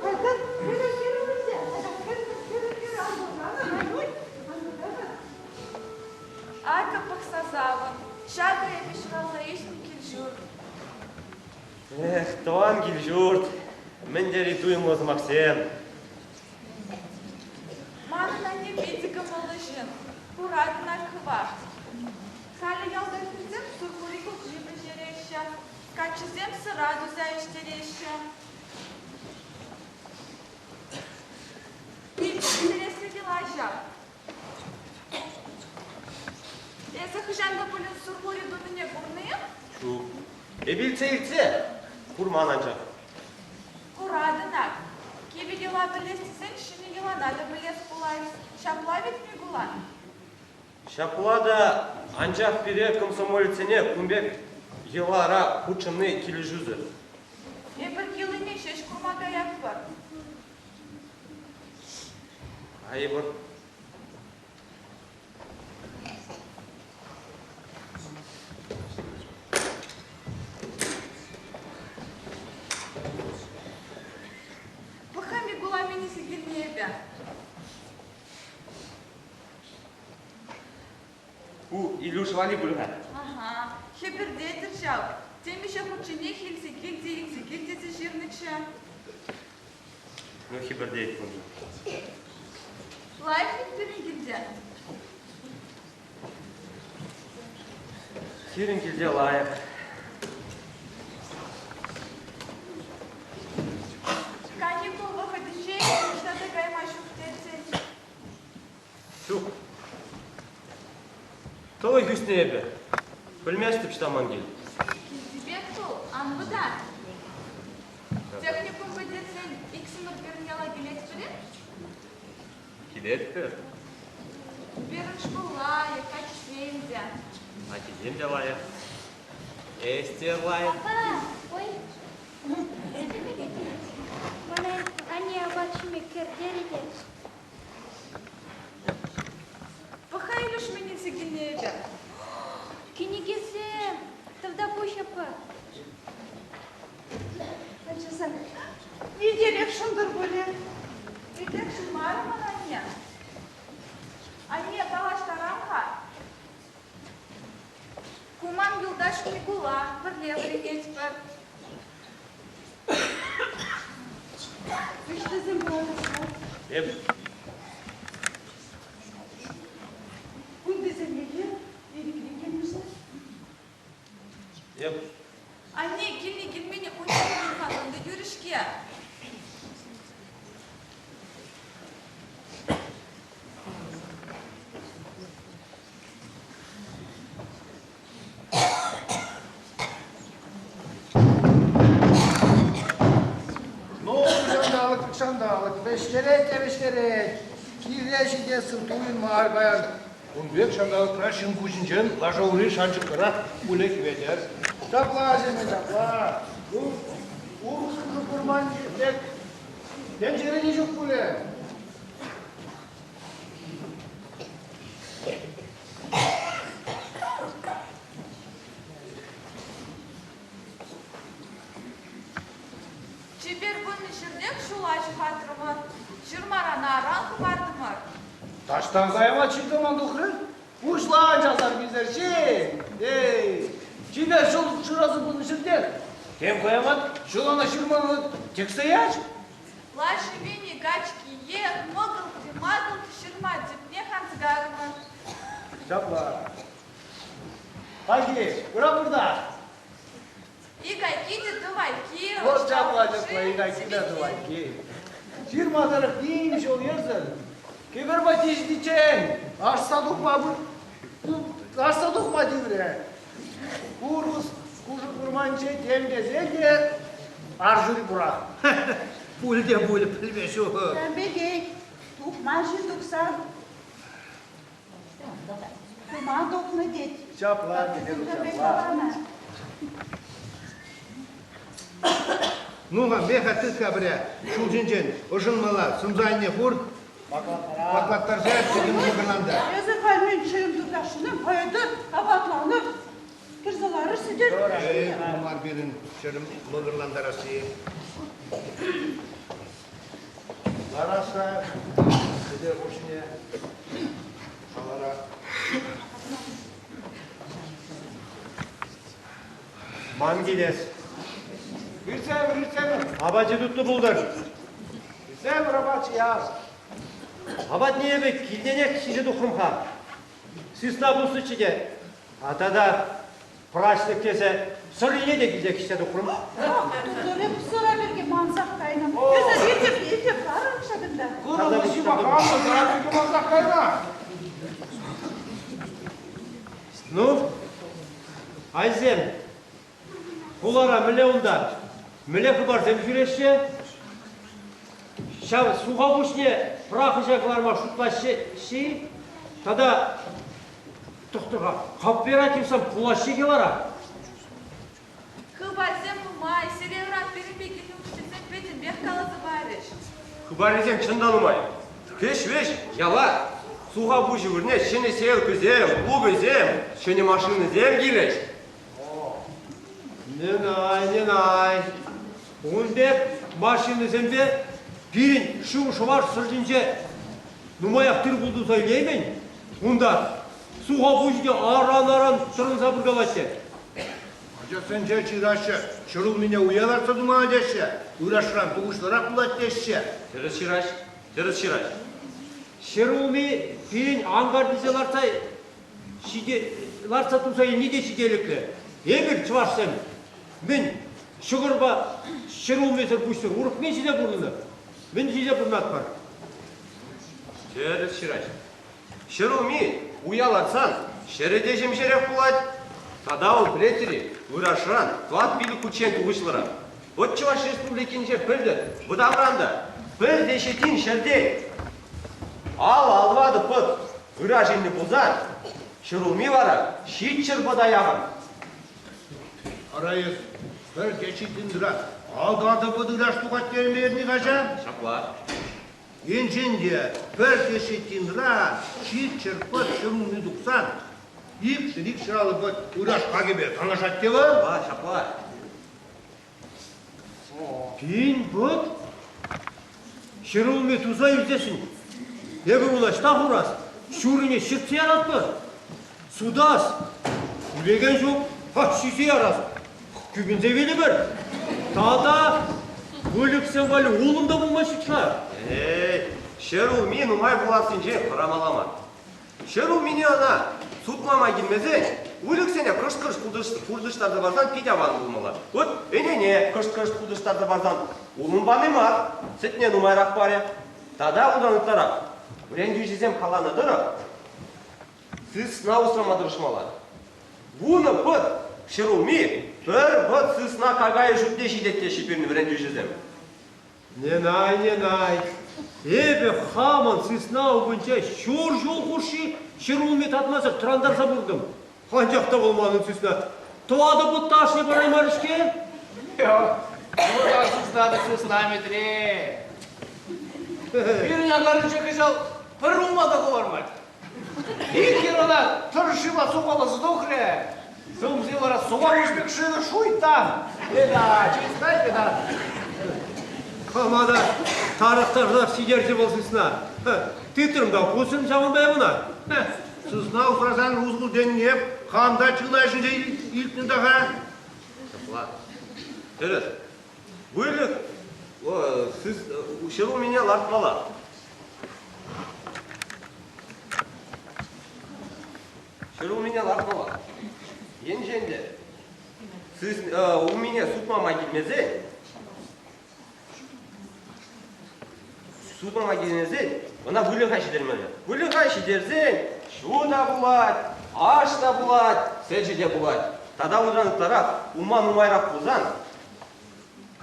Айта, кӗрӗр, кӗрӗр вӗсем. Айта, кӗрӗр, кӗрӗр, кӗрӗр. Ан вӑтанӑр, ай-уй, ан вӑтанӑр. Акӑ пӑхса савӑн. Ҫакӑ эпӗ ҫуралса ӳснӗ кил-ҫурт. Эх, тӑван кил-ҫурт, мӗн тери туйӑмлӑ сӑмахсем. Манӑн анне питӗ кӑмӑллӑ ҫын. Куратӑн ак хӑвах. Халӗ ялта хӗрсем сурхури кукли пӗҫереҫҫӗ, каччӑсем сӑра туса ӗҫтереҫҫӗ. Питӗ интереслӗ йӑла ҫав. Эсӗ хӑҫан та пулин сурхури тунине курнӑ-и? Ҫук. Эп илтсе-илтсе курман анчах. Куратӑн ак, кивӗ йӑла пӗлес тесен ҫӗнӗ йӑлана та пӗлес пулать. Ҫапла вӗт, Микула? Ҫапла та, анчах пире, комсомолецсене, кун пек йӑлара хутшӑнни килӗшӳсӗр. Эпир килнине ҫеҫ курма каятпӑр. Айӑпӑр. Пӑх-ха, Микула минӗсе килнӗ эпӗ. Ку Илюш валли пуль-ха. Аха, хӗпӗртетӗр ҫав. Темиҫе хутченех илсе кил те илсе кил тесе ҫырнӑччӗ. Ну, хӗпӗртет куншӑн. Лайӑх вӗт пирӗн килте. Сирӗн килте лайӑх. Каникул вӑхӑтӗнче ниҫта та кайма ҫук тетӗн. Ҫук. Тӑлӑх ӳснӗ эпӗ. Пӗлместӗп ӑҫта ман кил. Килти пек тул, ан вӑтан. Техникум пӗтерсен иксӗмӗр пирӗн яла килетпӗр-и? Килетпӗр. Пирӗн шкул лайӑх, ачисем те. Ачисем те лайӑх. Эс те лайӑх. Папа, ой. Мана анне апат ҫиме кӗртерӗ те. Пӑх-ха, Илюш, мӗн илсе килнӗ эпӗ. Кӗнекесем, тавтапуҫ аппа. Ачасем, витерех шӑнтӑр пулӗ. Питех шӑнмарӗ ман анне. Анне, калаҫтарам-ха. Ку ман юлташ Микула, пӗрле вӗренетпӗр. Ӑҫтасем пулаҫҫӗ? Эп. Кунтисем мӗнле? Ирӗкре килнӗ-ши? Эп. Анне, килнӗ-килмен унччен пулсан ӗнтӗ юрӗ-ҫке. Ну, ҫанталӑк, ҫанталӑк вӗҫтерет те вӗҫтерет. Киле ҫитессӗн туйӑнмар паян. Ун пек ҫанталӑкра ҫын куҫӗнчен лаша ури шанчӑклӑрах пулӗ Хӗветӗр. Ҫапла, Ҫемен, ҫапла. Ну, урӑх усӑ курман пек тӗнчере те ҫук пулӗ. Чипер пынӑ ҫӗртех ҫула ҫухатрӑмӑр, ҫырмаран аран хӑпартӑмӑр. Таҫтан каяма ҫил-тӑман тухрӗ. Пуҫланчӗ асар-писер ҫил. Эй, чипер ҫул шыраса пынӑ ҫӗртех тем хӑямат. Ҫулана ҫырмана тӗксе ячӗ. Лаши вини качкие, мӑкӑлт-макӑлт ҫырма тӗпне ханскарӑмӑр. Ҫапла. Хайхи, пыра пырта. Икайки те тӑвайки. Вот ҫапла ҫапла, икайки те тӑвайки. Ҫырма тӑрӑх ним ҫул-йӗрсӗр кӗпер патне ҫитиччен ашса тухма ашса тухма тиврӗ. Курус кушӑк вӑрманче тем тесен те арҫури пурах. Пуль те пуль, пӗлме ҫук. Тем пекех, тухман ҫын тухсан Туман тухнӑ тет. Ҫапла, ҫапла. Ну-ха, меха тыт-ха пӗре ҫул ҫинчен ӑшӑнмалла, сӑмса айне хур, паклаттарса пӗтӗм мӑкӑрланта. Эсӗ халь мӗн чӗрӗм тытасшӑн, поэтӑр, апатланӑр, кӗрсе ларӑр сӗтел. Эй, мар пирӗн чӗрӗм мӑкӑрлантарасси. Ларасса сӗтел хушшине шаларах. Ман килес. Иртсемӗр, иртсемӗр. Апачӗ тутлӑ пултӑр. Иртсемӗр апат яр. Апатне эпӗ килтенех ҫисе тухрӑм-ха. Сысна пуснӑччӗ те. А тата праҫник тесе сӑрине те килсе кӗҫсе тухрӑм. Тутлӑрӗ сӑра пирки мансах кайнӑ. Эсӗ иртеп, иртеп ларӑр ҫакӑнта. Курӑмлӑ ҫывӑхранӑ сӑра пирки мансах кайнӑ. Ну, айсем, хулара мӗнле унта? Мӗнле хыпарсем ҫӳреҫҫӗ? Ҫав суха пуҫне пӑрахӑҫа кӑларма шутлаҫҫӗ-ши? Тата тӑхтӑр-ха, кооперативсем пулаҫҫӗ-и вара? Хыпарсем нумай, сире ыран пирӗнпе килнӗ учительсем пӗтӗмпех каласа парӗҫ. Хыпарӗсем чӑн та нумай. Кӗҫ-вӗҫ яла суха пуҫӗ вырӑнне ҫӗнӗ сеялкӑсем, плугӑсем, ҫӗнӗ машинӑсем килӗҫ. Ненай, ненай, ун пек машинӑсемпе пирӗн шыв шӑвар сӑртӗнче нумаях тыр-пул туса илеймӗн. Унта суха пуҫӗ те аран-аран тӑрӑнса пыркалаҫҫӗ. Ачасенче ҫыраҫҫӗ, ҫӗрулмине уя лартса тума теҫҫӗ, ырашран тухӑҫлӑрах пулать теҫҫӗ. Тӗрӗс ҫыраҫ, тӗрӗс ҫыраҫ. Ҫӗрулми пирӗн анкартисе лартса ҫите, лартса туса илни те ҫителӗклӗ. Эпир, чӑвашсем, мӗн ҫӑкӑрпа ҫӗрулмисӗр пуҫсӑр урӑх мӗн ҫисе пурӑннӑ? Мӗн ҫисе пурӑнатпӑр? Тӗрӗс ҫыраҫ. Ҫӗрулми уя лартсан ҫӗрӗ те ҫемҫерех пулать. Тата вӑл, пӗлетӗр-и, ырашран тӑват-пилӗк хутчен тухӑҫлӑрах. Вӑт Чӑваш Республикинче пӗлтӗр вӑтамран та пӗр теҫетин ҫӗртен ал тӑватӑ пӑт ыраш илнӗ пулсан, ҫӗрулми вара ҫичҫӗр пӑта яхӑн. Ара эс пӗр теҫетинра ал тӑватӑ пӑт ыраш тухать терӗм каҫа? Ҫапла. Енчен те пӗр теҫеттинра ҫичҫӗр пӑт ҫӗрулми тухсан, икҫӗр икҫӗр алӑ пӑт ыраш хакӗпе танлашать те вӑл. Ҫапла, ҫапла. Пин пӑт? Ҫӗрулми туса илсессӗн эпӗ ун ӑҫта хурас? Ҫуррине ҫӗтсе яратпӑр. Сутас. Тӳлекен ҫук. Ҫисе ярас. Кӳпӗнсе вилӗпӗр. Тата выльӑхсем валли улӑм та пулмасть-ха. Эй, ҫӗрулми нумай пулассинчен хӑрамалла мар. Ҫӗрулмине ӑна сутма май килмесен, выльӑхсене кӑшт-кӑшт хутӑштарса парсан пит аван пулмалла. Вот ӗнене кӑшт-кӑшт хутӑштарса парсан улӑм пани мар, сӗтне нумайрах парӗ. Тата унтан ытларах вӗрентӳҫӗсем каланӑ тӑрӑх, Сысна усрама тӑрӑшмалла. Вунӑ пӑт ҫӗрулми пӗр пӑт сысна какайӗ шутне ҫитет теҫҫӗ пирӗн вӗрентӳҫӗсем. Ненай, ненай, эпӗ хамӑн сысна умӗнче ҫур ҫул хушши ҫӗрулми татмасӑр тӑрантарса пурӑнтӑм. Анчах та вӑл манӑн сысна тӑватӑ пӑт та ашне параймарӗ-ҫке. Ну, сысна та сысна, Митри. Пирӗн анкартинче кӑҫал пӗр улма та хӑвармасть. Иккӗн ӑна тӑр шыва сухаласа тухрӗ. Сӑмси вара сухалӑш пек шывӗ шуйттан. Беда, чистай беда. Хама та тарӑхтарсах ҫитерчӗ вӑл сысна. Тытрӑм та пусрӑм ҫавӑнпа эп ӑна. Сысна усрасан усӑл тенине хам та чылайӑшӗнче илтнӗ та-ха. Ҫапла. Тӗрӗс. Выльӑх ҫӗрулмине лартмалла. Ҫӗрулмине лартмалла. Енчен те улмине сутма май килмесен, сутма килмесен, ӑна выльӑха ҫитермелле. Выльӑха ҫитерсен ҫу та пулать, аш та пулать, сӗчӗ те пулать. Тата унран ытларах улма нумайрах пулсан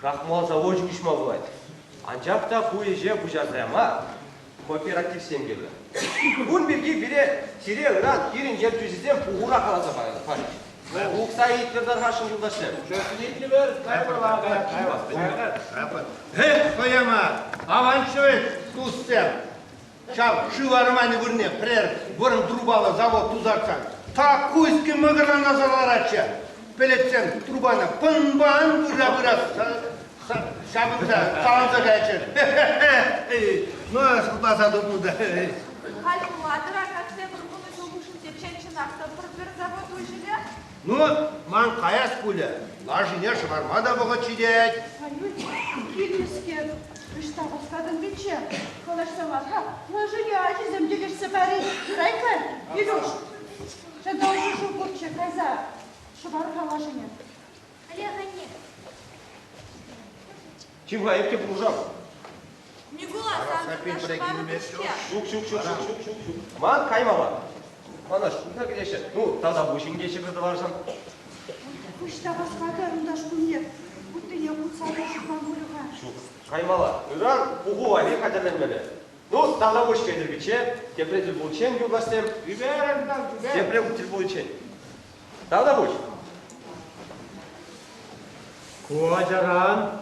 крахмал завочӗ уҫма пулать. Анчах та ку ӗҫе пуҫарса яма кооперативсем кирлӗ. Кун пирки пире сире ыран пирӗн ертӳҫӗсем пухура каласа парӗҫ. Укса итлӗр тархасшӑн юлташсем. Эх, хӑяма, аванччӗ вӗт, туссем. Ҫав шыв арманӗ вырӑнне пӗрер вӑрӑм трубаллӑ завод тусарсан, такуйски мӑкӑрланса ларатчӗ. Пӗлӗтсем трубана пӑн-пан пыра-пыра ҫапӑнса, саланса каятчӗ. Ну, шутласа тупнӑ та. Халь пулатӑр-а, тепӗр вунӑ ҫул хушшинче чӑнах та пӗр-пӗр завод уҫӑлӗ? Ну, ман каяс пулӗ. Лашине шӑварма та вӑхӑт ҫитет. Аюй, килнӗскер, ӑҫта васкатӑн пичче? Калаҫса мар-ха, лашине ачисем тӗкӗшсе парӗҫ. Юрать-ха, Илюш? Ҫанталӑк шыв пурччӗ, кайса шӑвар-ха лашине. Олег, анне. Чим-ха, эп те пулӑшам. Микула, сан шӑварнӑ-ҫке. Ҫук, ҫук, ҫук, ҫук, ҫук, ҫук, ҫук. Ман каймалла. Мана шкулта кӗтеҫҫӗ. Ну, тата пуҫ инке ҫӗпӗр тӑварсан. Пуҫ та васкатӑр унта шкулне. Уттине хутса та шутлан пулӗ-ха. Ҫук, каймалла. Ыран пуху валли хатӗрленмелле. Ну, тата пуҫ Петӗр пичче. Тепре тӗл пуличчен, юлташсем. Тепре тӗл пуличчен. Тата пуҫ. Ку ачаран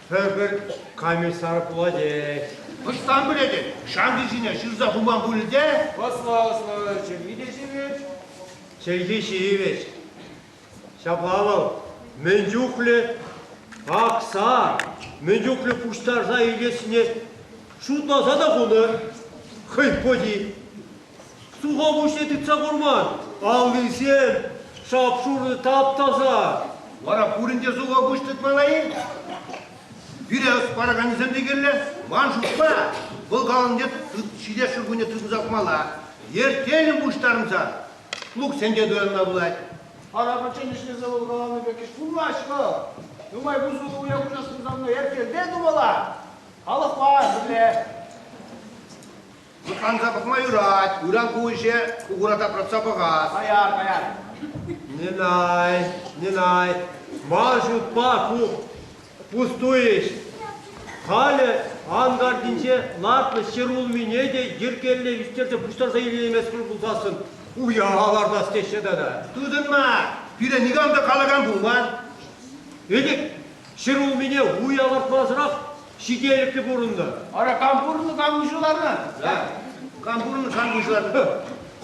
пӗр-пӗр комиссар пулатех. Ӑҫтан пӗлетӗн? Шанки ҫине ҫырса хуман пулӗ те? Ӑслӑ-ӑслӑ чӗлхи те ҫивӗч. Чӗлхи ҫивӗч. Ҫапла вӑл мӗн чухлӗ акса, мӗн чухлӗ пуҫтарса илессине шутласа та хунӑ хӑй пӑти. Суха пуҫне тытса курман, аллисем шап-шурӑ тап-таса. Вара пурин те суха пуҫ тытмалла-и? Пире ӑс параканӗсем те кирлӗ. Ман шутпа, вӑл каланне ҫитес ҫуркунне тытӑнса пӑхмалла. Ертелӗн пуҫтарӑнса плугсем те туянма пулать. Ара, пӗччен ӗҫлесе вӑл каланӑ пек ӗҫ пулмасть вӑл. Нумай пусуллӑ уя куҫас пулсан эртелте тумалла. Халӑхпа пӗрле. Лӑпланса пӑхма юрать. Ыран ку ӗҫе кукура тапратса пӑхас. Каяр, каяр. Нинай, Нинай, ман шутпа ку пустуй ӗҫ. Халӗ анкартинче лартнӑ ҫӗрулмине те йӗркеллӗ ӳстерсе пуҫтарса илейместпӗр пулсассӑн уя лартас теҫҫӗ тата. Тытӑнма! Пире никам та калакан пулман. Ӗлӗк ҫӗрулмине уя лартмасӑрах ҫителӗклӗ пурӑннӑ. Ара, кам пурӑннӑ, кам выҫӑларнӑ? Кам пурӑннӑ, кам выҫӑларнӑ?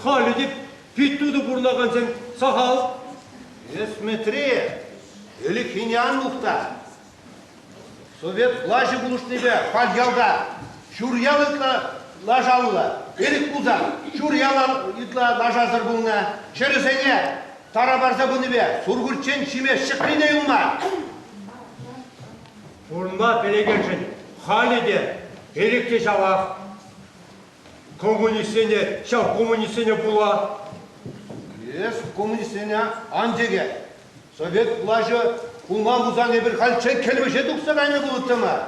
Халӗ те пит тутӑ пурӑнакансем сахал. Эс, Мӗтри, ӗлӗкхине ан мухта. Совет влаҫӗ пулӑшнипе халь ялта ҫур ял ытла лашаллӑ. Ӗлӗк пулсан ҫур ял ытла лашасӑр пулнӑ. Ҫӗрӗсене тара парса пынипе сурхурччен ҫиме ҫӑкри те юлман. Пурӑнма пӗлекеншӗн халӗ те, ӗлӗк те ҫавах. Коммунистсене, ҫав коммунистсене пула. Эс коммунистсене ан тӗкӗ. Совет влаҫӗ пулман пулсан эпир хальччен кӗлмӗҫе тухса кайнӑ пулӑттӑмӑр.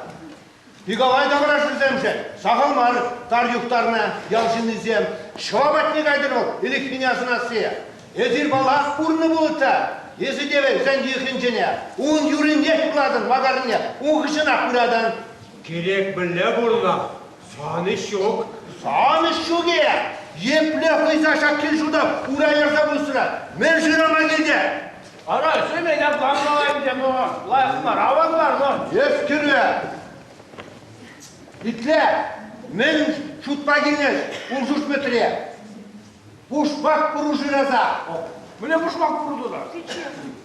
Пиковай таврашӗсемшӗн сахал мар тар юхтарнӑ ял ҫыннисем. Ҫӑва патне кайтӑр вӑл ӗлӗкхине асӑнасси. Эсир паллах курнӑ пулӑттӑр. Эсӗ те вӗсен йӑхӗнчене, ун юрринех юрлатӑн, макарне, ун хыҫҫӑнах пыратӑн. Кирек мӗнле пурӑнах, сан ӗҫ ҫук. Сан ӗҫ ҫук-и? Епле хӑйса ҫак кил-ҫурта ура ярса пусрӗ? Мӗн шырама килтӗ? Ара, Семен апланмалла ӗнтӗ, но лайӑх мар, аван мар, но. Эс кирлӗ. Итле, мӗн шутпа килнӗ улшуҫ Мӗтре? Пушмак пуру шыраса. Мӗне пушмак пуру туса? Пичче,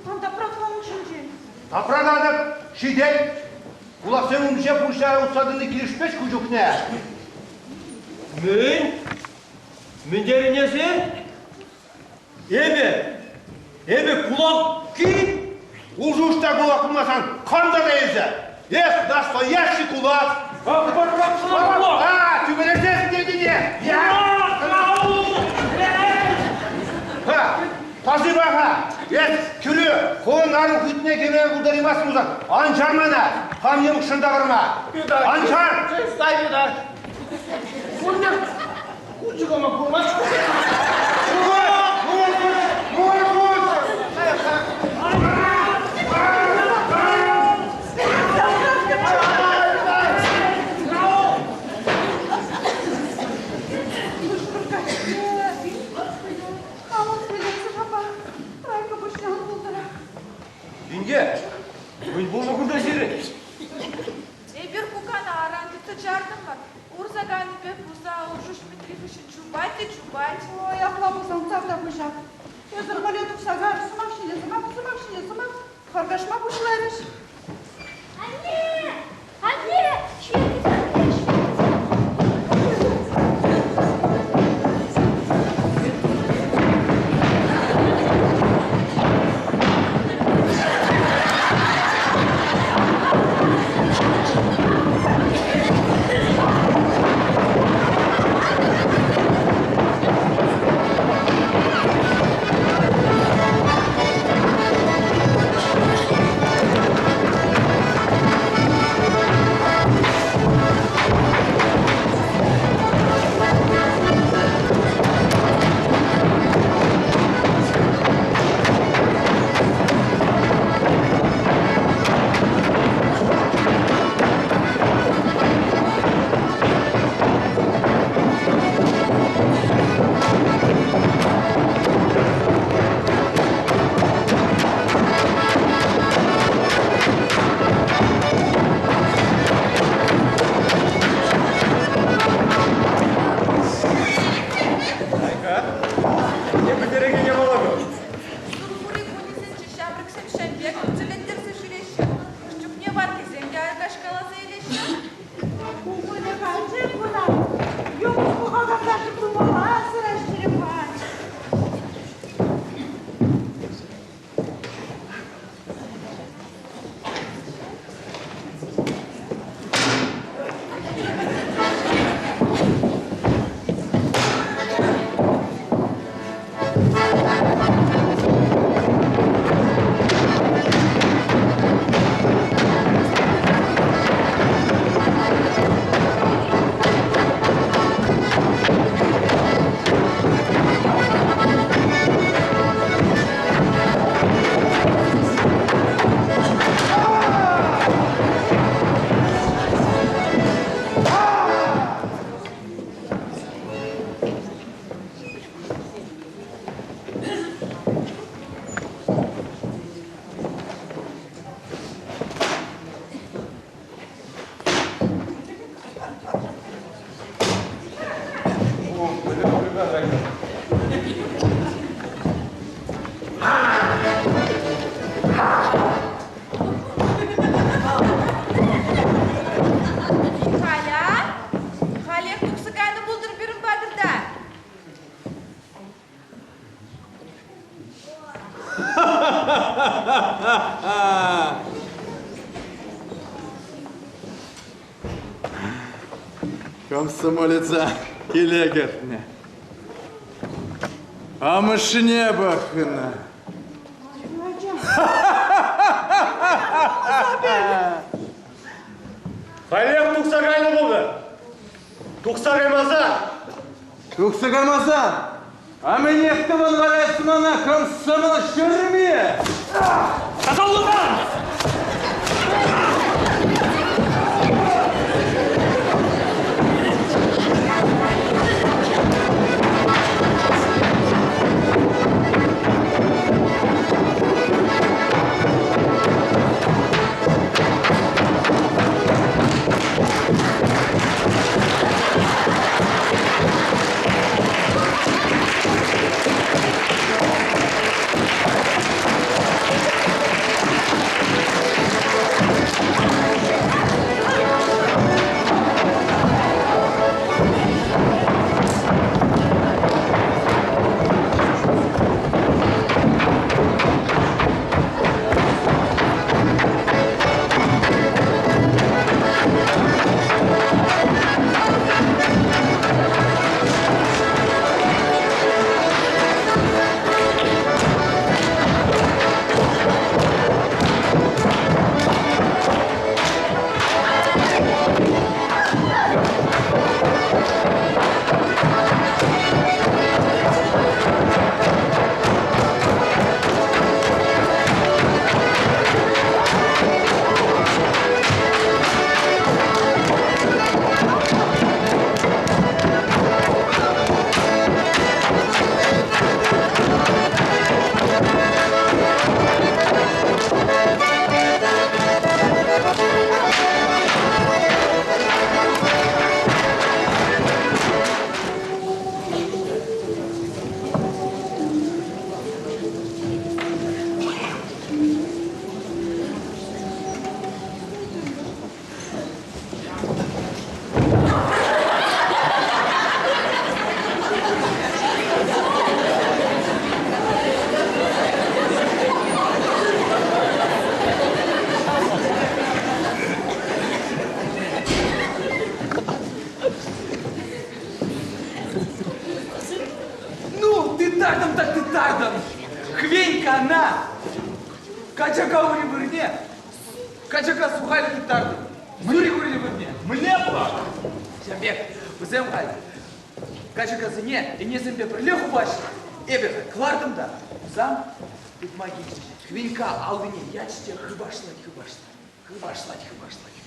ан тапратма ун ҫинчен. Тапрататӑп, ҫитет. Кулаксем умӗнче пуҫа утса тӑни килӗшмест ку чухне. Мӗн? Мӗн терӗн эсӗ? Эпӗ, эпӗ кулак кин? Улшуҫ та кулак пулмасан, кам тата эсӗ? Эс настоящий кулак! А, тӳпелесе тетӗне! Ха, спасибо-ха! Эс, кӳрӳ, хӑвӑн ару хытне кӗме пултараймастӑн пулсан, ан чар мана! Хам йӑмӑкшӑн тавӑрма! Ан чар! Стай беда. Кунне кунчӑкӑма курмасть. Инке, мӗн пулнӑ кунта сирӗн? Эпир пукана аран тытса чартӑмӑр. Урса кайнипе пуса Улшуҫ Мӗтри хыҫҫӑн чупать те чупать. Ой, апла пулсан тавта пуҫах. Эсӗр мӗнле тухса кайӑр, сӑмах ҫине сӑмах, сӑмах ҫине сӑмах харкашма пуҫларӗҫ. Анне! Анне! Ҫветӗ, анне, Айка, не пӗлтерекен япала ку. Сурхури кунӗсенче ҫамрӑксем ҫав пек тӗлӗнтерсе ҫӳреҫҫӗ. Хӑш чухне ваттисем те айкашкаласа илеҫҫӗ. Ку выльӑхачӗ куна юмӑҫ пӑхакан тумалла сӑраҫҫӗ-ха. Халя? Халех тухса кайнӑ пултӑр пирӗн патӑрта. Комсомолеца киле кӗртнӗ. Амӑшне пӑхнӑ. Халех тухса кайнӑ пултӑр. Тухса каймасан. Тухса каймасан? А мӗнех тӑван вара эс мана комсомол ҫӗрме? Тасаллӑран! тыттартӑм. Хвенькана качака ури вырӑнне качака сухалӗ тыттартӑм. Сурик ури вырӑнне. Мӗнле апла? Ҫав пек, вӗсем халь качакасене ӗнесемпе пӗрле хупаҫҫӗ. Эпӗ халь кӑлартӑм та пусам тытма килчӗҫ. Хвенька аллине ячӗ те хыпашлать, хыпашлать. Хыпашлать, хыпашлать.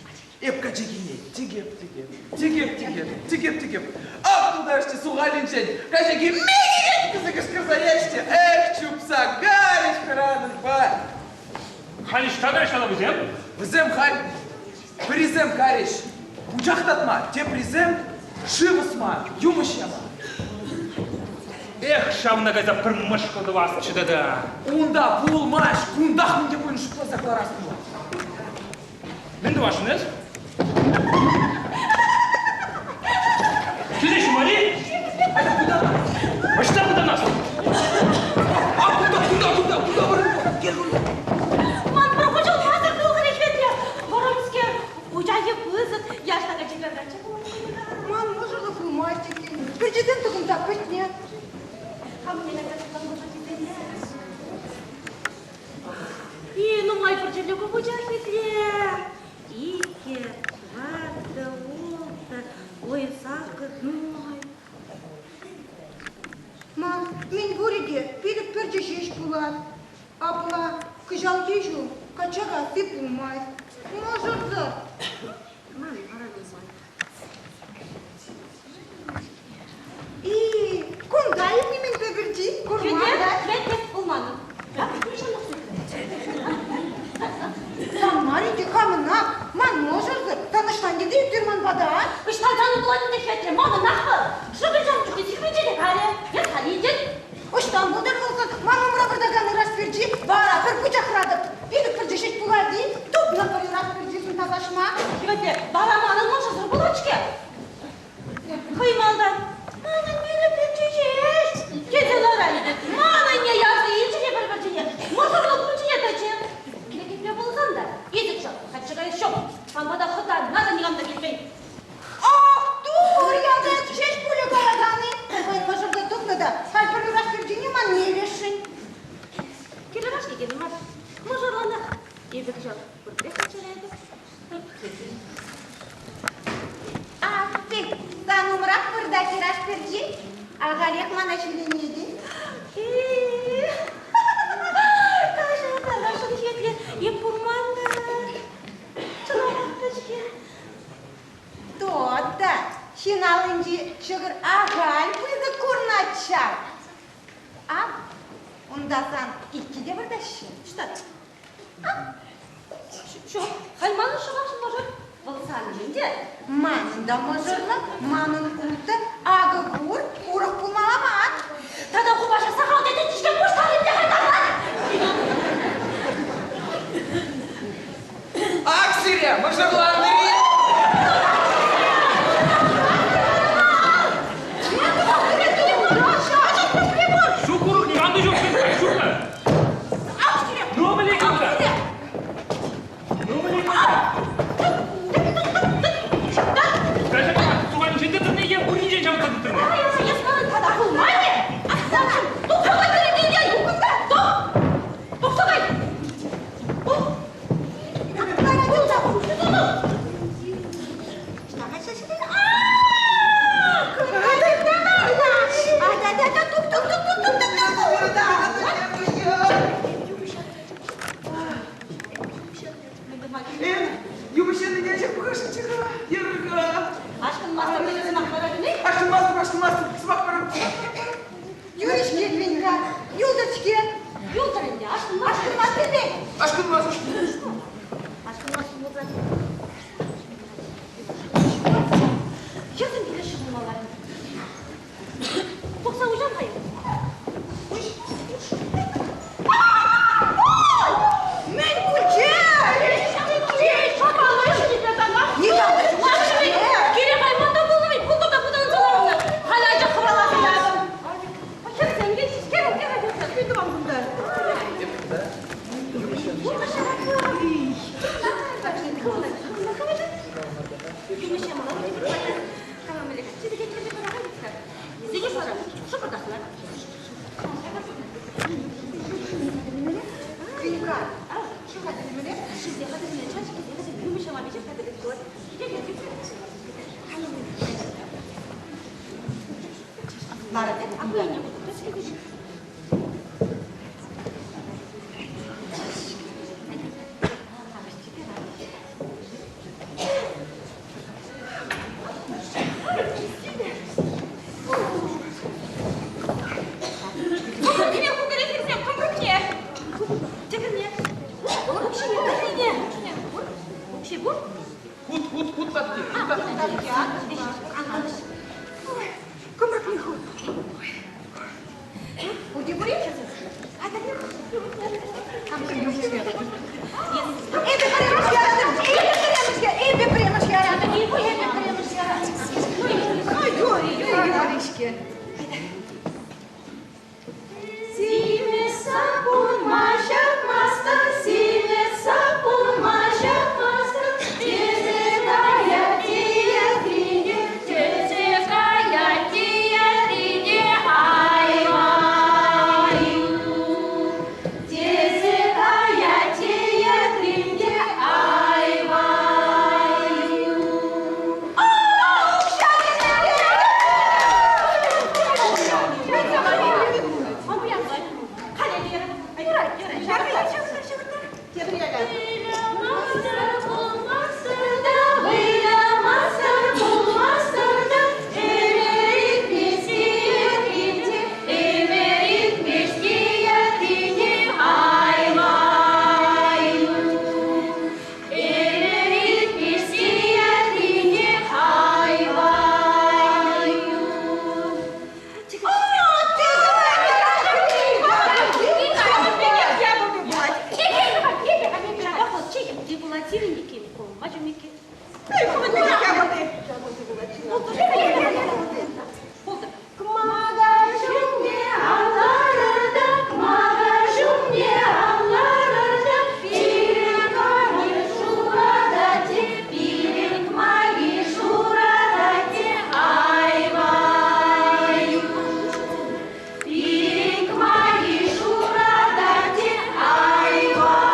Эп качакине тикеп, тикеп, тикеп, тикеп, тикеп, тикеп. Ак тутарччӗ сухалӗнчен качаки мекекен тесе кӑшкӑрса ячӗ. Эх, чупса кайрӗҫ хӑранӑнпа. Халь ӑҫта кайрӗҫ тата вӗсем? Вӗсем халь пӗрисем кайрӗҫ пучах татма, теприсем шыв ӑсма, юмӑҫ яма. Эх, ҫавна кайса пӗр мӑшкӑл тӑвасчӗ тата. Унта пулмасть, кунтах мӗн те пулин шутласа кӑларас пулать. Мӗн тӑвасшӑн эс? Киле ҫумари? Айда куда? Ӑҫта пытанас? А кунта, кунта, кунта, кунта вырӑн пур. Кил кунта. Ман пӗр хуҫӑлмасӑр тухрӗ Хветле. Вӑрӑмскер, пучахӗ пысӑк, яштака чипер каччӑ пулать. Ман мӑшӑрлӑ пулмасть иккен. Пӗрчӗсем тӑхӑнса пӗтнӗ. И, нумай пӗрчӗллӗ ку пучах хитре. Иккӗ, тӑваттӑ, улттӑ, ой, саккӑр, нумай. Ман мӗн пурӗ те пилӗк пӗрчӗ ҫеҫ пулать. Апла кӑҫалхи ҫул качча касси пулмасть. Мӑшӑрсӑр. Ман вара нумай. И, кунта нимӗн пӗкӗрчи курман та. Вӗт пулман. Сан мар ӗнтӗ хамӑнах, ман мӑшӑрсӑр танӑҫлан тесе ӳктер ман пата. Ӑҫтан санӑн пулать ӗнтӗ хӗтлӗ, манӑнах вӑл. Шӑкӑлчан чухне сирпӗнче те кайрӗ. Эс халь илтӗн. Ӑҫтан пултӑр пулсан, ман умра выртакан ыраш пӗрчи вара пӗр пучахратӑп. Пилӗк пӗрчӗ ҫеҫ пулать-и? Тупнӑ пӗр ыраш пӗрчишӗн тавлашма. Хӗветле, вара манӑн мӑшӑрсӑр пулать-ҫке. Хӑй малтан манӑн пилӗк пӗрчӗ ҫеҫ тесе ларать. Манӑнне ярса илчӗ те пӗр пӗрчине, мӑшӑрлӑ пулчӗ тӑчӗ. Киле пулсан та, итӗк ҫок, качча каяс ҫук. Санпа та хӑтанма та никам та килмен. Ах, тур ялта ҫеҫ пулӗ калакан-и? Хӑйӗн мӑшӑрсӑр тухнӑ та халь пӗр ыраш пӳрчине ман илесшӗн. Кирлӗ мар-ҫке, кирлӗ мар. Мӑшӑрланах. Эпӗ кӑҫал пурпӗрех качча Ах ты, сан умрах выртать ыраш пӗрчи. Ахалех мана ҫилленетӗн. Каҫа тарашӑн хӗтле эп курман та. Чӑнахах та-ҫке. То-то, ҫын аллинчи ҫӑкӑр ахаль пысӑк курнать ҫав. Ав, унта сан иккӗ те выртаҫҫӗ. Что? Ҫук, халь манӑн шӑвашӑн мӑшӑр. Вӑл санӑн ӗнтӗ. Манӑн та мӑшӑрлӑ, манӑн улттӑ, акӑ кур, урӑх пулмалла мар. Тата хупаша сахал тетӗн-ҫке пуҫтарӑнчӗ хӑй Ак сире, мӑшӑрланнӑ-и? Ҫук урӑх никам та ҫук, ҫук-ха. Ну, мӗнле кунта? Ну, мӗнле кунта? Суханӗнчен тытнӑ е пуринчен ҫавӑтса тытрӑн? Эпӗ пӗрремӗш яратӑп! Эпӗ пӗрремӗш Эпӗ пӗрремӗш яратӑп! Эпӗ пӗрремӗш яратӑп! Ну, юрӗ, юрӗ-ҫке. Симӗс саппун ма ҫакмастӑн, симӗс саппун ма ҫакмастӑн, тесе каять тиятрине, тесе каять тиятрине, ай-вай-у. Тесе каять тиятрине, ай-вай-у. Выламастӑр, пулмастӑр та, ӗмӗр иртмест тиятрине, ӗмӗр иртмест тиятрине, ай-вай-у. Ӗмӗр иртмест тиятрине, ай-вай-у. Кӑмака ҫумне ан ларӑр та, кӑмака ҫумне ан ларӑр та, пирӗн кӑмӑл шуратать те, пирӗн маги шуратать те, ай-вай-у. Пирӗн маги шуратать те, ай-вай-у.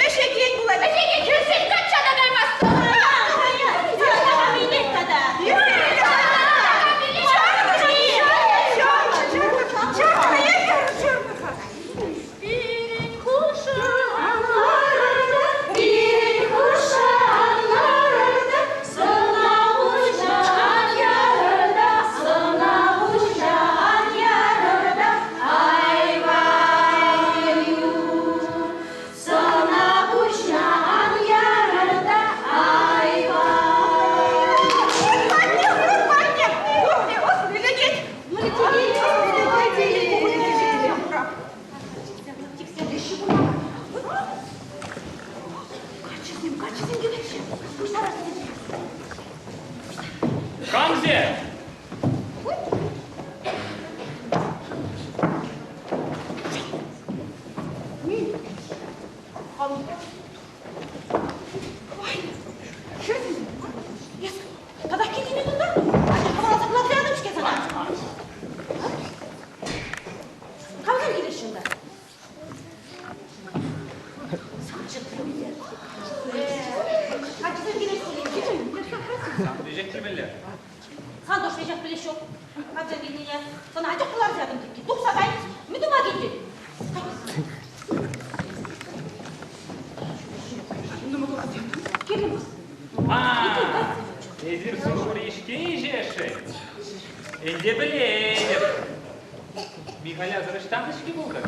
Ӗҫекен пулать. Ӗҫекен хӗрсен качча та каймастӑн. Пирӗн хушӑ ан ларӑр та, пирӗн хушӑ ан ларӑр та, сӑна пуҫа ан ярӑр та, сӑна пуҫа ан ярӑр та, ай-вай-ю. Сӑна пуҫа ан ярӑр та, ай-вай. Камсем? Татах килтӗн-и кунта? Анчах хӑваласа кӑларса ятӑм-ҫке сана. Камсем килеҫҫӗ унта? Каччӑсем килеҫҫӗ. Веҫех килмелле. Сан тӑш веҫех пӗлес ҫук. Камсем килнине. Сана анчах кӑларса ятӑм тикки. Тухса кай. Мӗн тума килтӗн? Кирлӗ А, эсир сурхури-ҫке ӗҫесшӗн. Ӗнтӗ пӗлетӗп. Михалясӑр ӑҫтан-ҫке пултӑр?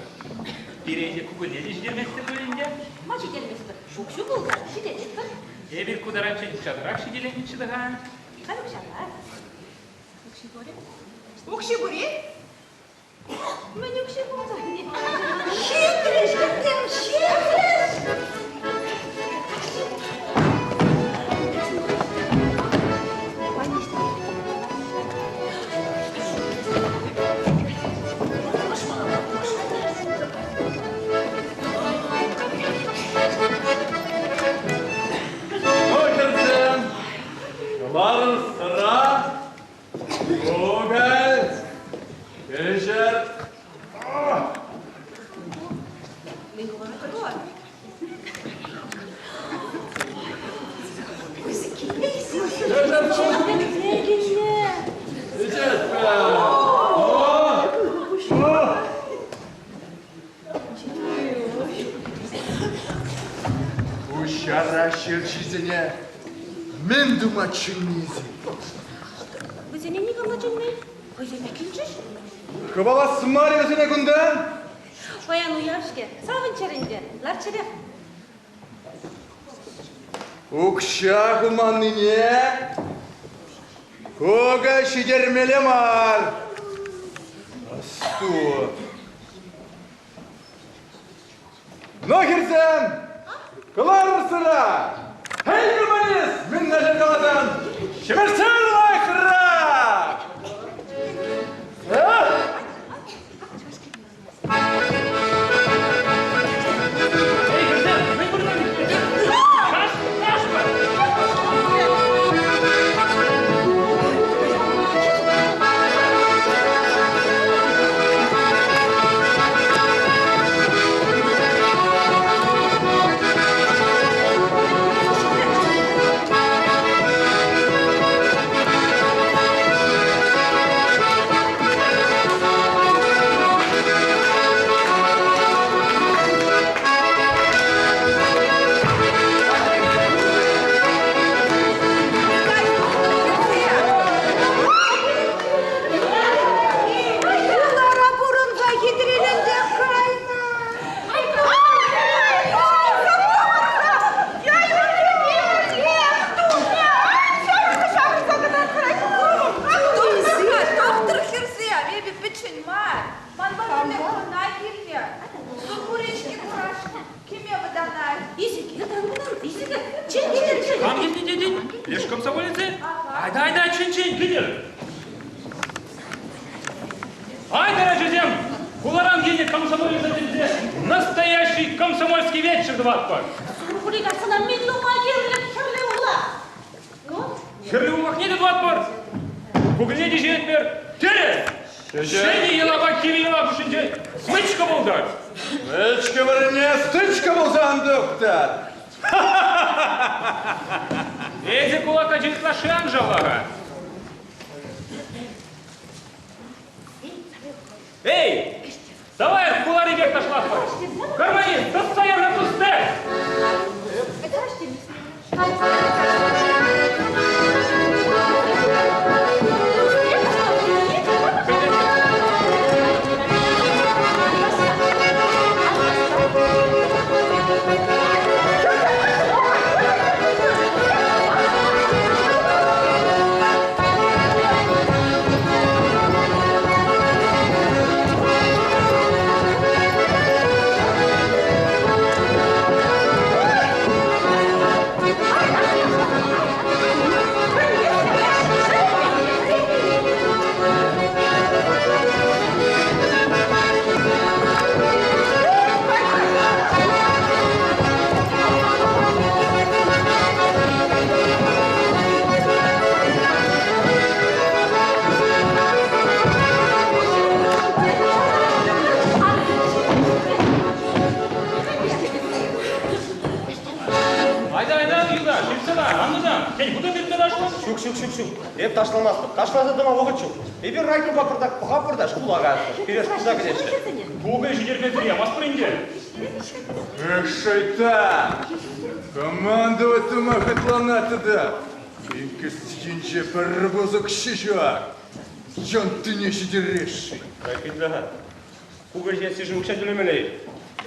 Пире те кукӑле те ҫитерместӗр пуль ӗнтӗ. Ма ҫитерместпӗр? Ҫук, ҫук пулсан ҫитеретпӗр. Эпир ку таранччен укҫасӑрах ҫителеннӗччӗ-ха. Халь укҫалла. Укҫи пур-и? Укҫи пур-и? Мӗн укҫи пултӑр? Ҫитрӗҫ, вӗсем ҫитрӗҫ! Ну, хӗрсем, кӑларӑр сӑра, кукӑль, кишӗр. Пуҫара ҫерҫисене мӗн тума чӗннисем? Вӗсене никам та чӗнмен. Хӑйсемех килчӗҫ. Хӑвалас мар-и вӗсене кунтан? Паян уяв-ҫке. Савӑнччӑр ӗнтӗ. Ларччӑрех. Укҫа хуманнине. Кукӑль ҫитермелле мар. Асту. Ну, хӗрсем, кӑларӑр сӑра! Эй, коммунист, мӗн начар каласан, ҫӗмӗрсен лайӑхрах! Хулара пурӑнса хитреленсех кайнӑ. Тохтӑр хӗрсем, эпӗ пӗччен мар. Манпа пӗрле хӑна килнӗ. Сурхуречки курасшӑн, кӗме вӑтанать. Исӗке, исӗке, чӗн, чӗн, чӗн. Кам килнӗ тетӗн? Леш комсомолецӗ? Айда, айда, чӗн, чӗн, килӗр. Айтӑр, ачасем, хуларан килнӗ комсомолеца чӗнсе настоящий комсомольский вечер тӑватпӑр. Сурхури касӑна мӗн тума кирлӗ хӗрлӗ улах? Ну? Хӗрлӗ улахне те тӑватпӑр. Кукӑльне те ҫиетпӗр. Тӗрӗс! Ҫӗнӗ йӑлапа кивӗ йӑла хушшинче смычка пултӑр. Смычка вырӑнне стычка пулсан тухтӑр. Эсӗ кулак ачи ытлашши ан шавла-ха. Эй, давай хулари пек ташлатпӑр. Гармонист, тӑсса яр-ха тусне! Айда, айда, юлташ, иртсе лар, ан тӑсам. Тен, ху та пиртме ташлан? Ҫук, ҫук, ҫук, ҫук. Эп ташламастӑп. Ташласа тӑма вӑхӑт ҫук. Эпир райкомпа пӑртак пӑхатпӑр та шкула каятпӑр. Пире шкулта кӗтеҫҫӗ. Кукӑль ҫитермесӗр ямастпӑр ӗнтӗ. Эх, шайтан! Командовать тума хӑтланать тата. Иккӗс енче пӗр пысӑк ҫиҫак. Янттине ҫитересшӗн. Райкитле-ха. Кукӑль ҫиессишӗн укҫа тӳлемелле-и?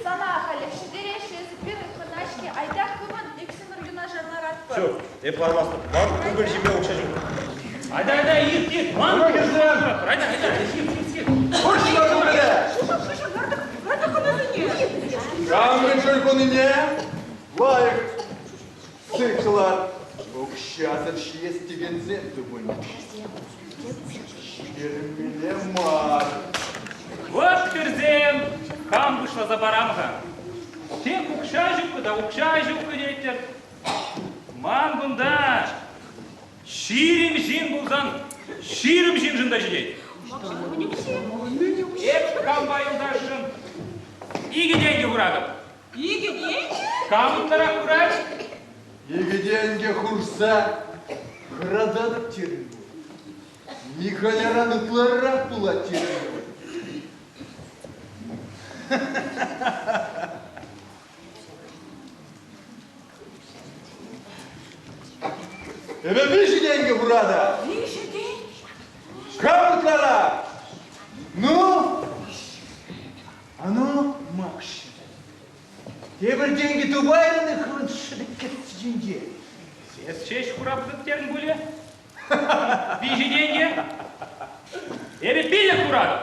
Сана ахалех ҫитереҫҫӗ, эсӗ пирӗн хӑна-ҫке. Айта хывӑн, иксӗмӗр юнашар ларатпӑр. Ҫук, эп лармастӑп. Ман кукӑль ҫиме укҫа ҫук. Айда, айда, ирт, ирт. Ман Айда, айда, ирт, ирт, ирт. Пуҫла кукӑле! Кам мӗн кунине лайӑх сыхлар. Укҫасӑр ҫиес текенсем тупӑнӗҫ. Ҫитермелле мар. Вот хӗрсем, кам пуҫласа парам-ха? Тек укҫа ҫуккӑ та укҫа ҫуккӑ теттӗр. Ман кунта 20 ҫын пулсан 20 ҫыншӑн та ҫитет. Эп кампа юлташшӑн икӗ тенкӗ хуратӑп. Икӗ тенкӗ? Кам ытларах хурать? Икӗ тенкӗ хурса хӑрататӑп терӗм. Михаляран ытларах пулать терӗм. Эпӗ виҫӗ тенкӗ хуратӑп. Виҫӗ тенкӗ? Кам ытларах? Ну? А ну, Макҫӑ, тепӗр тенкӗ тупайрӑн-и хӑвӑн шӗвеккесси ҫинче? Эс ҫеҫ хурап тыт терӗн пулӗ? Виҫӗ тенкӗ. Эпӗ пиллӗк хуратӑп.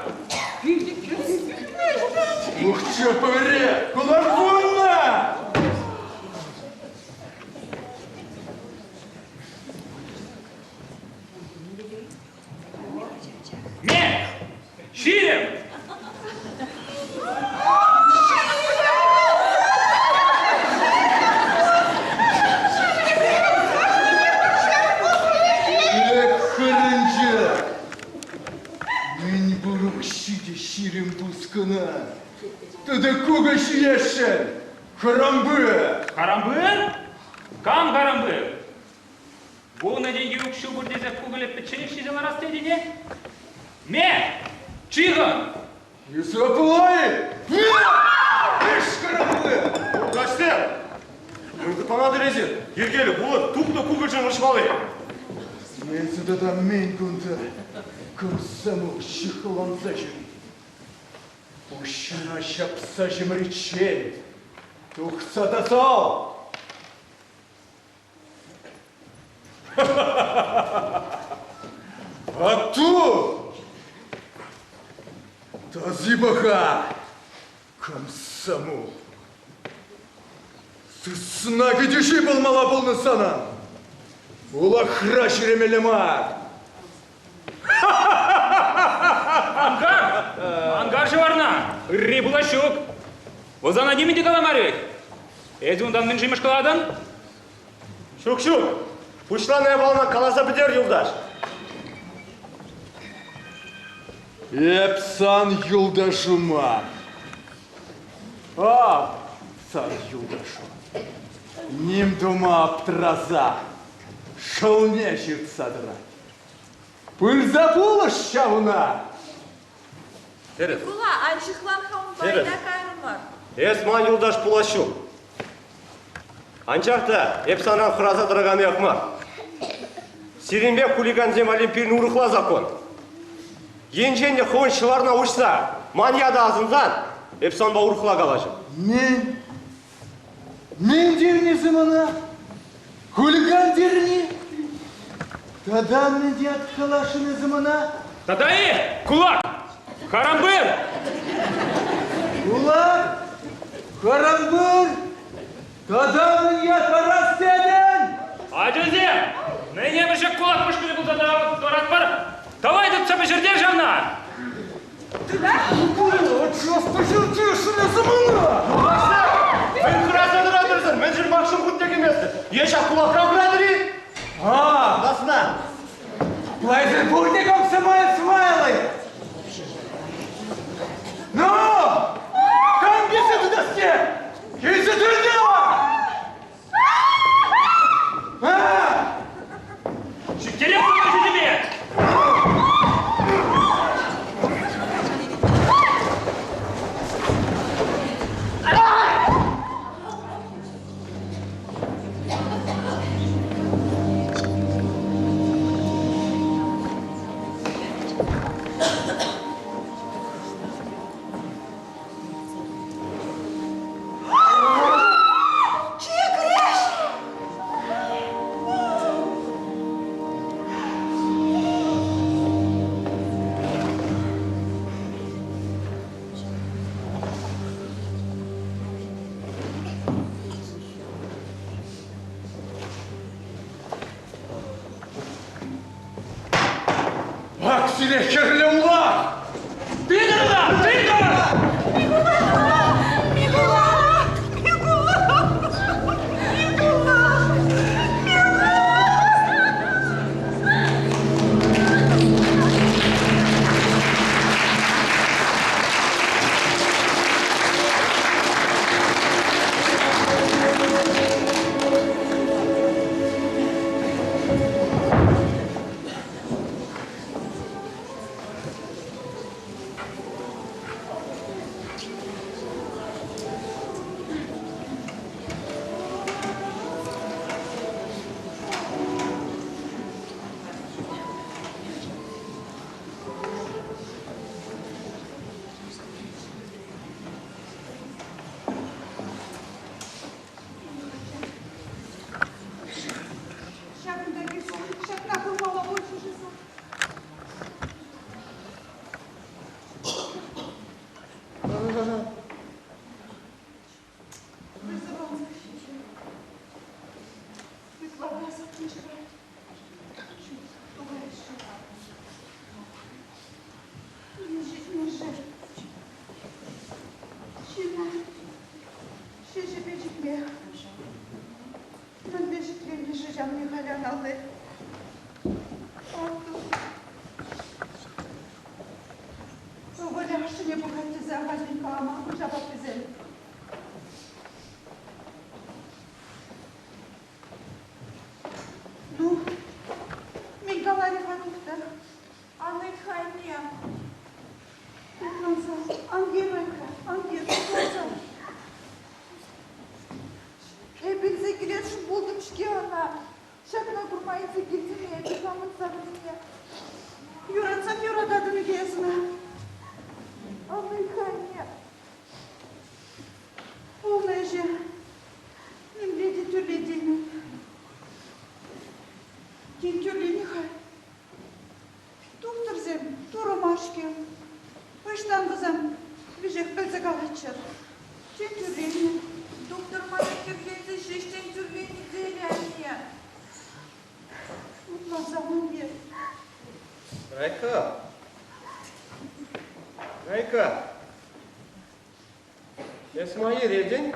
Укҫа пӗрре кӑлар пулнӑ! Ме! 20! Эх, хырӑнчӑ! Мӗн пур укҫи те 20 пус кӑна. Тата кукӑ ҫиесшӗн. Харампы! Харампы? Кам харампы? Вунӑ тенкӗ укҫу пур тесе кукӑле пӗчченех ҫисе ларас тетӗн-и? Ме! Чыхӑн! Эсӗ апла-и? Ӗҫ харампы! Юлташсем! Мӗн хӑтланатӑр эсир? Йӗркеллӗ пулӑр, тупнӑ кукӑльшӗн вӑрҫмалли. Эсӗ тата мӗн кунта комсомол ҫыхланса ҫӳрет? Пуҫна ҫапса ҫӗмӗриччен тухса тасал! Атту! Тазибаха! Комсомол! Сысна кӗтӳҫи пулмалла пулнӑ санӑн! Улахра ҫӳремелле мар! Ангар! Ангар ҫӑварна! Ырри пулас ҫук! Вӑл сана нимӗн те каламарӗ вӗт! Эсӗ унтан мӗншӗн мӑшкӑлатӑн? Ҫук, ҫук. Пуҫланӑ япалана каласа пӗтер, юлташ. Эп сан юлташу мар. Ах, сан юлташу. Ним тума аптраса, шӑлне ҫыртса тӑрать. Пырса пулӑш ҫавна! Тӗрӗс. Микула, ан ҫыхлан-ха унпа, Тӗрӗс. айта кайрӑмӑр. Эс ман юлташ пулас ҫук. Анчах та эп санран хӑраса тӑраканниех мар. Сирӗнпе хулигансем валли пирӗн урӑхла закон. Енчен те хӑвӑн ҫӑварна уҫса ман ята асӑнсан, эп санпа урӑхла калаҫӑп. Мӗн? Мӗн тернӗ мана? Хулиган терни? Тата мӗн ят каласшӑн эсӗ мана? Тата-и? Кулак! Харампыр! Кулак? Харампыр? Тата мӗн ят парас тетӗн? Ачасем! Мӗне пӗчӗк кулак мӑшкӑлӗ пулса тӑратпӑр? Давай тытса пӗҫертер ҫавна! Мӗн хӑраса тӑратӑр Мӗншӗн макҫӑм хутне кӗместӗр? Е ҫак кулакра пыратӑр-и? А! Ласна! Лайзер пурте комсомолец майлӑ! Ну! Кам килсе тытасне? Килсе тытнӑ! А! Сиктереп тебе! Чикрӗҫ! Ак сире хӗрлӗ улах! Тытӑр ӑна! Тытӑр! Микула! Микула! Микула! Микула! Микула! Ывӑлӗ ашшӗне пӑхать тесе ахальтен каламан пуль ҫапаттисем. Ну, мӗн каларӗ-ха тухтӑр? Ан ыйт-ха, анне. Хутланса, ан йӗр, Райка, ан йӗр, хутланса. Эп илсе килесшӗн пултӑм-ҫке ӑна. Ҫакна курма илсе килтӗм эпӗ хамӑн савнине. Юратсан юрататӑн-и эс ӑна? Ан ыйт-ха, анне. Пулнӑ ӗҫе нимле те тӳрлетеймӗн. Тен, тӳрленӗ-ха. Тухтӑрсем турӑ мар-ҫке. Ӑҫтан вӗсем веҫех пӗлсе калаччӑр. Тен, тӳрленнӗ. Тухтӑр мана хӗрхенсе ҫеҫ тен тӳрленнӗ терӗ анне. Шутласа анне. Райка! Райка! Эс ма йӗретӗн?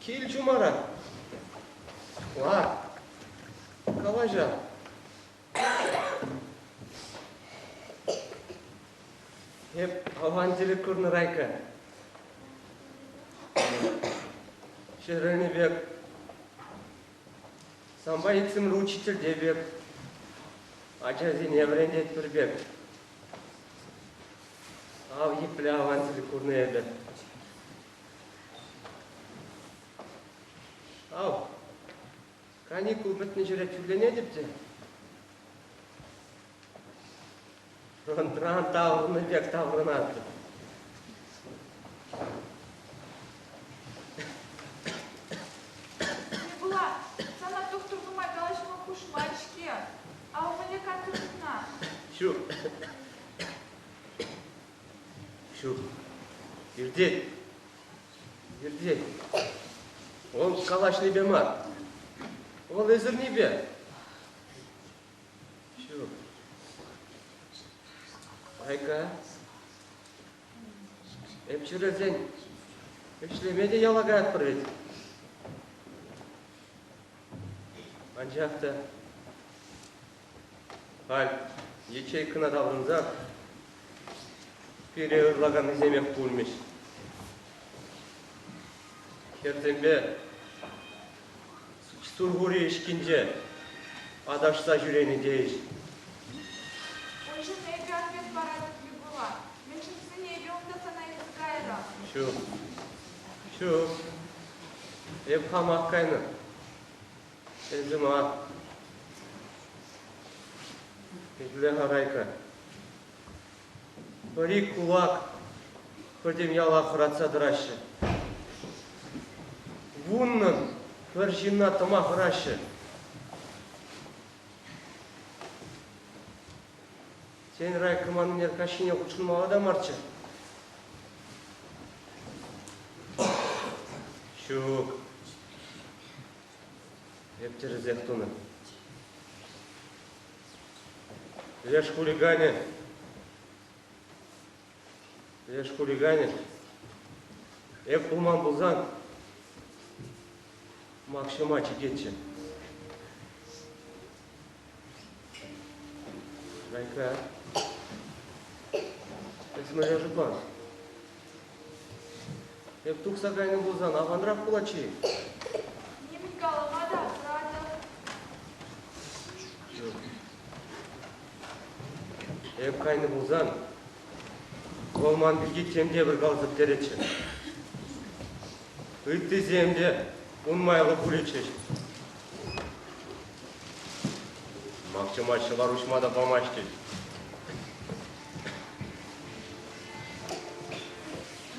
Кил чумара. Лар. Калаҫа. Эп аван тӗлӗк курнӑ Райка. Чӗрӗлнӗ пек. Санпа иксӗмӗр учительте пек. Ачасене вӗрентетпӗр пек. Ав епле аван тӗлӗк курнӑ эпӗ. Ав, каникул пӗтнӗ ҫӗре тӳрленетӗп те. Фронтран таврӑннӑ пек таврӑнатӑп. Микула, сана тухтӑр нумай калаҫма хушман-ҫке. Ав мӗнле кантӑр-кӑна? Ҫук. Ҫук. Иртет. Иртет. Вӑл калаҫнипе мар. Вӑл ӗсӗрнипе. Ҫук. Айка. Эп чӗрӗлсен ӗҫлеме те яла каятпӑр вӗт. Анчах та халь ячейкӑна таврӑнсан пире ырлаканнисемех пулмӗҫ. Хӗрсемпе Сурхури ӗҫкинче аташса ҫӳренӗ тейӗҫ. Уншӑн эпӗ ответ паратӑп, Микула. Мӗншӗн тесен эпӗ унта сана илсе кайрӑм. Ҫук. Ҫук. Эп хамах кайнӑ. Эсӗ мар. Итле-ха, Райка. Пӗри кулак пӗтӗм яла хӑратса тӑраҫҫӗ. Вуннӑн пӗр ҫынна тӑма хӑраҫҫӗ. Тен, Райка ман ӗнер каҫхине хутшӑнмалла та марччӗ? Ҫук. Эп тӗрӗсех тунӑ. Леш хулиганӗ. Леш хулиганӗ. Эп пулман пулсан Макҫӑма чикетчӗ. Райка, эс мӗнле шутлан? Эп тухса кайнӑ пулсан аванрах пулатчӗ-и? Нимӗн калама та аптӑратӑп. Ҫук. Эп кайнӑ пулсан вӑл ман пирки тем те пӗр каласа пӗтеретчӗ. Ыттисем те ун майлӑ пулӗччӗҫ. Макҫӑма ҫӑвар уҫма та памасть тет.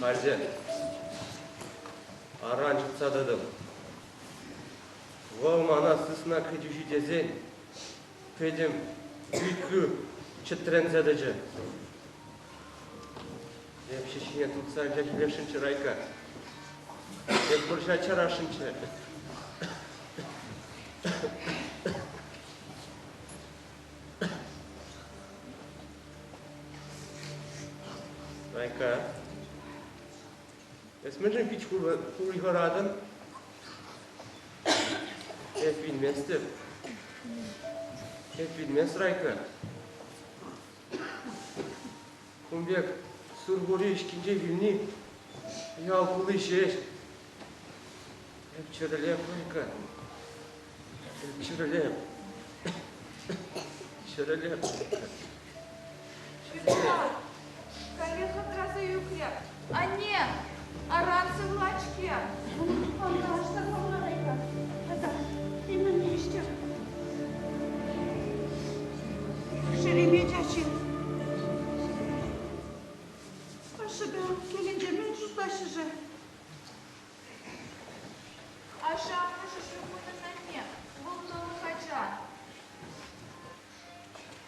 Халӗ аран чӑтса тӑтӑм. Вӑл мана сысна кӗтӳҫи тесен пӗтӗм ӳт-пӳ чӗтренсе тӑчӗ. Эп ҫӗҫҫине туртса анчах илесшӗнччӗ Райка. Эп вӑрҫа чарасшӑнччӗ. Райка, эс мӗншӗн пит хуйхӑратӑн? Эп вилместӗп. Эп вилмес, Райка. Кун пек Сурхури ӗҫкинче вилни ял хули ҫеҫ. Эп чӗрӗлеп, Райка. Эп чӗрӗлеп. Чӗрӗлеп, Райка. Чӗрӗлеп. Каллех хӑтраса ӳкрӗ. Анне, аран сывлать-ҫке. Ан калаҫса хӑвна, Райка. Тата темӗнле ӗҫтер. Шеремет ачи. Ашшӗпе килӗнче мӗн шутлаҫҫӗ-ши? Ашшӗ-амӑшӗ ҫук унӑн анне, вӑл тӑлӑх ача.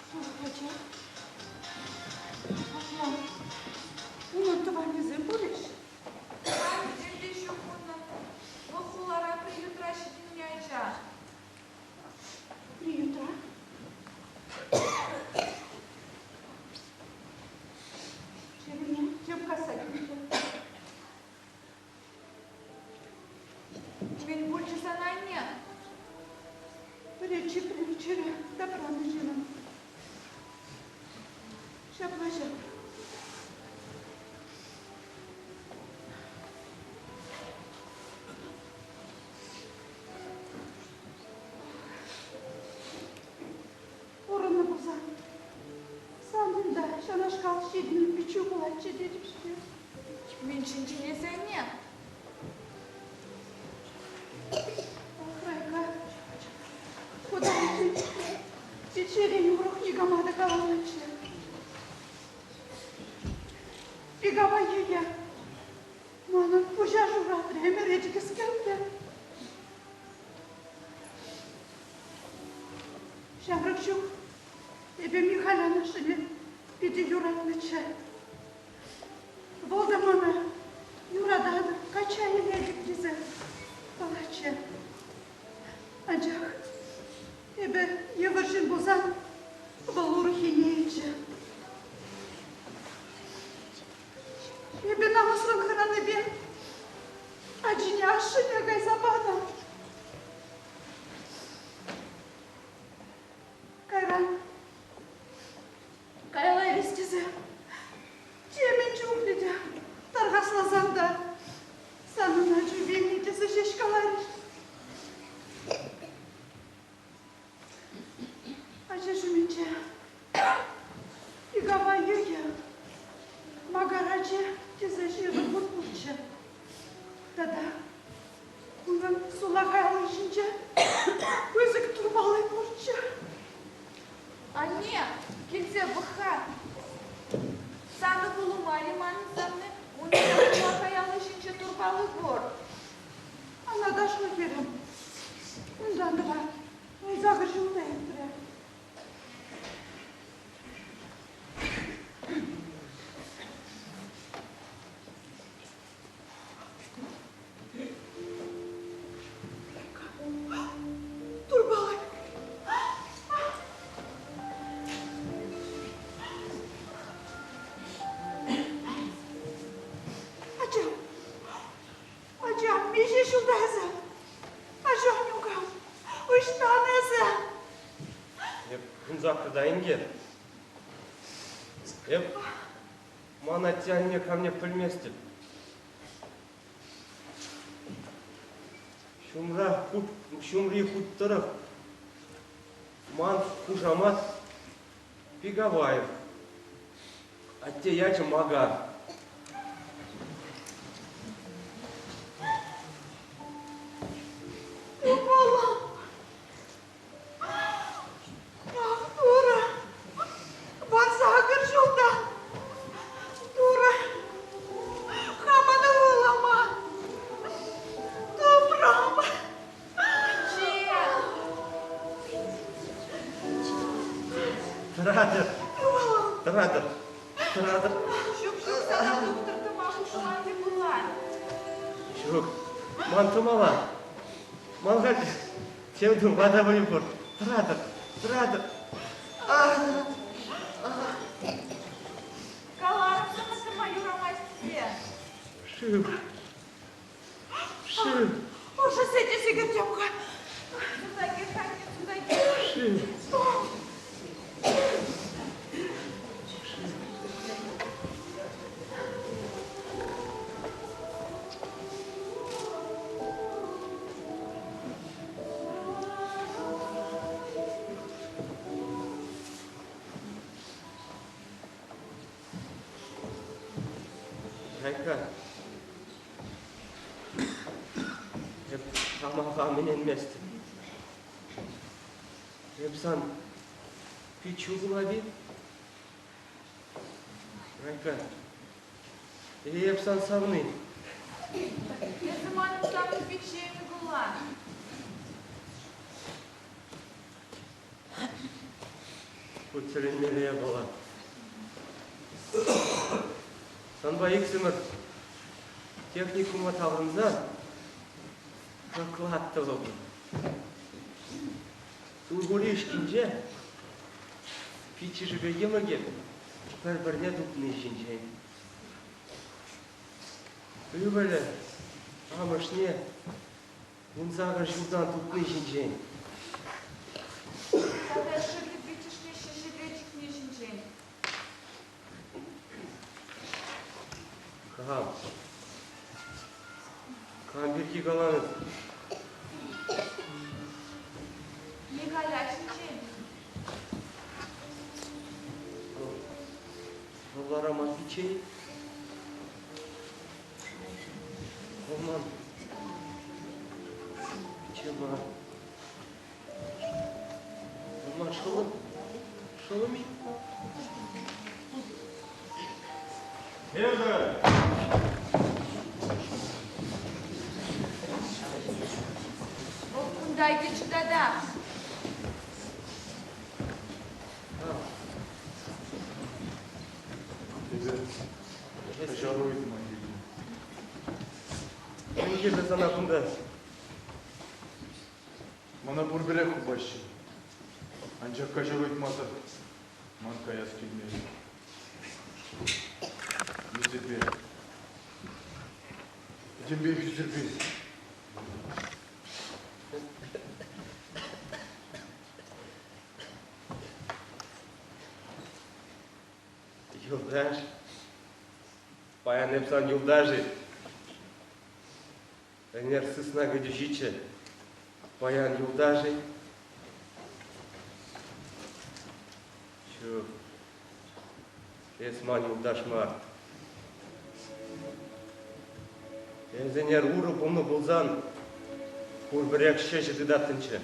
Тӑлӑх ача? Апла унӑн тӑванӗсем пулӗҫ? Тӑванӗсем те ҫук унӑн. Вӑл хулара приютра ҫитӗннӗ ача. Приютра? Чӗрене тем касса килчӗ. Мӗн пулчӗ сана, анне? Пӗре чӗпрен чӗре тапраннӑ ҫынӑн. Ҫапла ҫав. Пурӑннӑ пулсан, санӑн та ҫавнашкал ҫитӗнӳ пиччӳ пулатчӗ тетӗп-ҫке. Мӗншӗн чӗнес анне? Ах, Райка, хутайччӗ, пиччерен урӑх никама та каламанччӗ. Пикапа йӗке, манӑн пуҫа шуратрӗ ӗмӗре чикӗскерте. Ҫамрӑк чух эпӗ Михалян ашшӗне питӗ юратнӑччӗ. Вӑл та мана юрататӑп, качча илетӗп тесе калатчӗ. Анчах эпӗ йывӑр ҫын пулсан вӑл урӑххине илчӗ. Эпӗ намӑсран хӑранипе ачине ашшӗне кайса панӑ. Кайран каялла илес тесе темӗн чухлӗ те тархасласан та санӑн ачу вилнӗ тесе ҫеҫ каларӗҫ. Ача ҫумӗнче Икапа йӑхӗ Макар ачи тесе ҫырнӑ хут пурччӗ. Тата унӑн сулахай алли ҫинче пысӑк турпалли пурччӗ. Анне, килсе пӑх-ха. Санӑ пулу мар-и манӑн савни? Унӑн сулахай алли ҫинче турпалли пур. Ӑна ташлӑ хӗрӗм. Унтан тӑван 18 ҫул та иртрӗ. Турпалӑк. Ачам, Ачам, миҫе ҫулта эсӗ? Ачам, Нюка, ӑҫтан эсӗ? Эп 18-та инке. Эп ман атте-анне камне пӗлместӗп. Ҫумра хут, ҫумри хут тӑрӑх ман хушамат Пигаваев. Атте ячӗ Макар. Ывӑлӑм! Ах, Турӑ! 18 ҫулта! Турӑ! Хамӑн ывӑлӑма! Тупрӑм! Тӑратӑр. Тӑратӑр. Тӑратӑр. Ҫук, ҫук, сана тухтӑр тӑма хушман те пулать. Ҫук, ман тӑмалла. Ман халь тем тума та вӑй пур. Тӑратӑр, тӑратӑр. Каларӑм сана тӑма юрамасть тесе. Шыв. Шыв. Ӑшӑ сӗтӗ сикӗртем-ха. Шыв. Райка, эп хама хам ӗненместӗп. Эп сан пиччӳ пулать-и? Райка, эп сан савни. Эсӗ манӑн савнӑ пичче Микула. Ку тӗлӗнмелле япала. Санпа иксӗмӗр техникума таврӑнсан доклад тӑвӑпӑр. Сурхури ӗҫкинче пиччӗшӗпе йӑмӑкӗ пӗр-пӗрне тупни ҫинчен. Ывӑлӗ амӑшне 18 ҫултан тупни ҫинчен. Тата шӑллӗ пиччӗшне ҫӗҫӗпе чикни ҫинчен. Кам? Кам пирки каланӑ? Михаля ҫинчен. Вӑл вара ман пичче. Вӑл ман пичче мар. Вӑл ман шӑллӑм. Шӑллӑм-и? Эпӗ! Вӑл кунта килчӗ тата. Эпӗ каҫару ыйтма килтӗм. Мӗн кирлӗ сана кунта? Мана пурпӗрех хупаҫҫӗ. Анчах каҫару ыйтмасӑр ман каяс килмест. Ӳсӗрпе. Пӗтӗмпех ӳсӗрпе. Юлташ. Паян эп сан юлташ-и? Ӗнер сысна кӗтӳҫиччӗ. Паян юлташ-и? Ҫук. Эс ман юлташ мар. Эс ӗнер урӑ пулнӑ пулсан пурпӗрех ҫӗҫӗ тытаттӑнччӗ.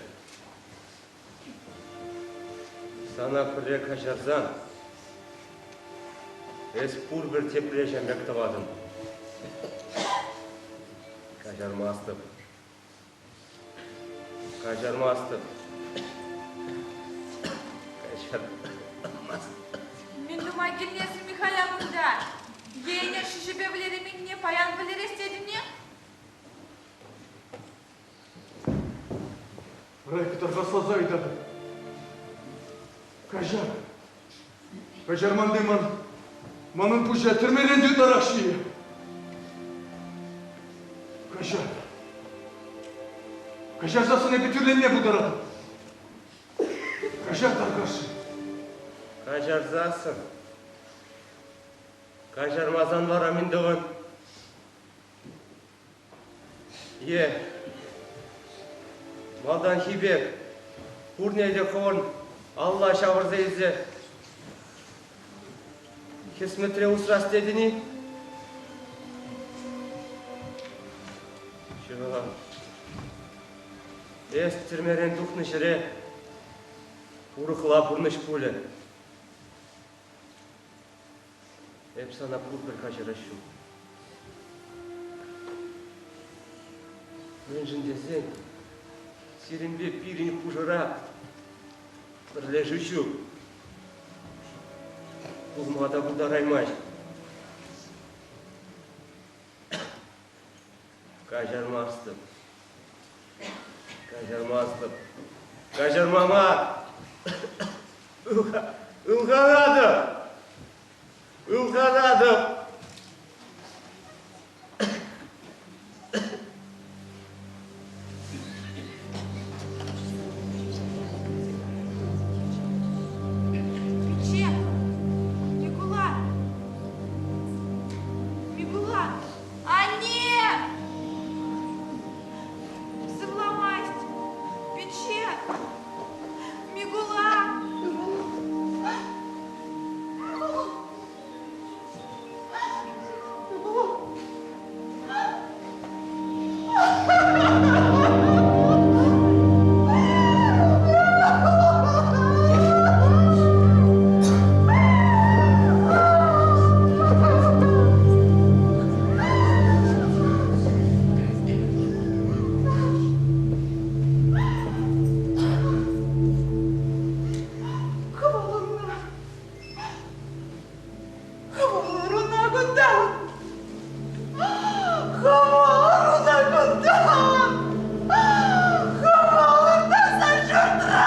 Сана пӗрре каҫарсан эс пурпӗр тепре ҫам пек тӑватӑн. Каҫармастӑп. Каҫармастӑп. Каҫармастӑп. Мӗн тума килнӗ эсӗ Михаля кунта? Е ӗнер ҫӗҫӗпе вӗлеременне паян вӗлерес тетӗн-и? Райка тархасласа ыйтатӑп. Каҫар. Каҫарманни ман, манӑн пуҫа тӗрмерен те ытларах ҫийӗ. Каҫар. Каҫарсассӑн эпӗ тӳрленме пултаратӑп. Каҫар тархасшӑн. Каҫарсассӑн. Каҫармасан вара мӗн тӑвӑн? Е малтанхи пек пурне те хӑвӑн алла ҫавӑрса илсе хӗсметре усрас тетӗн-и? Ҫывӑха. Эс тӗрмерен тухнӑ ҫӗре урӑхла пурнӑҫ пулӗ. Эп сана пурпӗр каҫарас ҫук. Мӗншӗн тесен сирӗнпе пирӗн хушӑра пӗрлешӳ ҫук. Пулма та пултараймасть. Каҫармастӑп. Каҫармастӑп. Каҫарма мар. Ылханатӑп. Ылханатӑп. Микула! Хӑвӑлӑрна, хӑвӑлӑрна кунтан! Хӑвӑлӑрна кунтан! Хӑвӑлӑрна сан ҫуртра!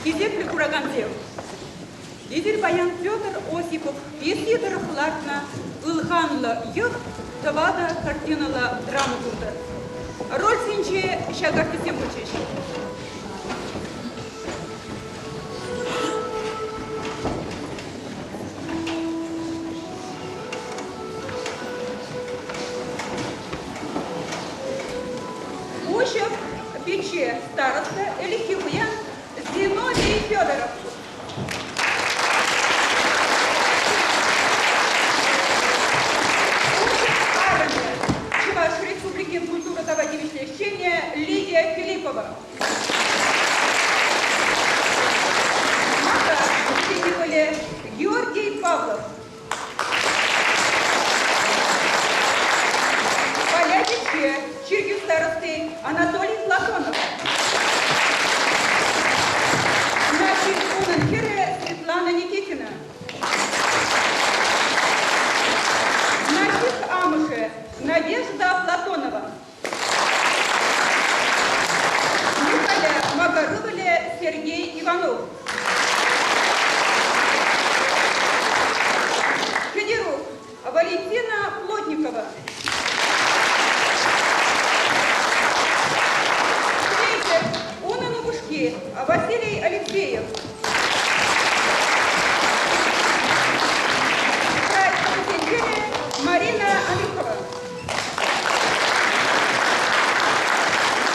Хисеплӗ куракансем, эсир паян Петр Осипов пьеси тӑрӑх лартнӑ Ылханлӑ йӑх тӑватӑ картинӑллӑ драма куртӑр. Рольсенче ҫак артистсем пулчӗҫ. Уҫӑп пичче староста ӗлӗкхи пуян Зиновий Федоров. Уҫӑп арӑмӗ, Чӑваш Республикин культура тава тивӗҫлӗ ӗҫченӗ Лидия Филиппова. Макар ывӑлӗ Георгий Павлов. Полячиче чиркӳ старости Анатолий Платонов. Наҫи унӑн хӗрӗ Светлана Никитина. Наҫих амӑшӗ Надежда Платонова. Михаля Макар ывӑлӗ Сергей Иванов. Кӗтерук Валентина Плотникова. Третье. Унӑн упӑшки Василий Алексеев. Марина Анюкова.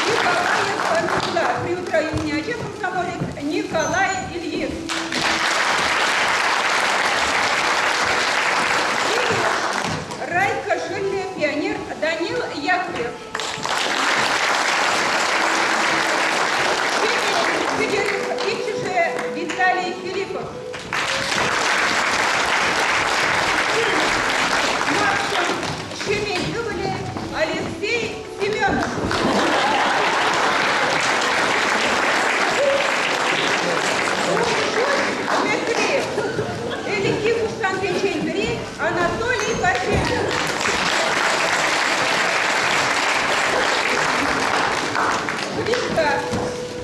Николаев Анюкла, приютра имени ача комсомолец Николай Ильин. Райка Шилле, пионер Данил Яковлев. Иккӗшӗ Виталий Филиппов. Максим Ҫемен ывӑлӗ Алексей Семенов. Мӗтри ӗлӗкхи куштансенчен пӗри Анатолий Васильев. Квитка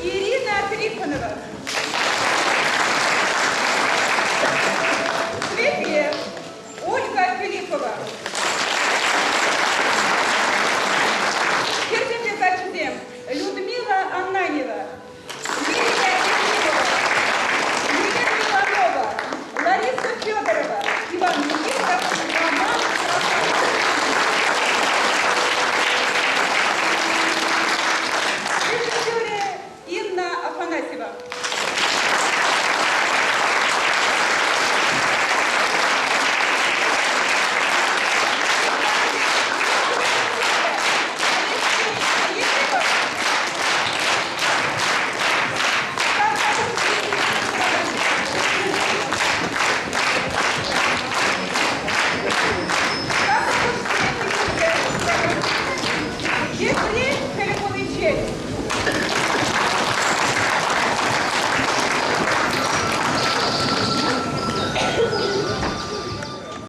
Ирина Трифонова. Цветле Ольга Филиппова.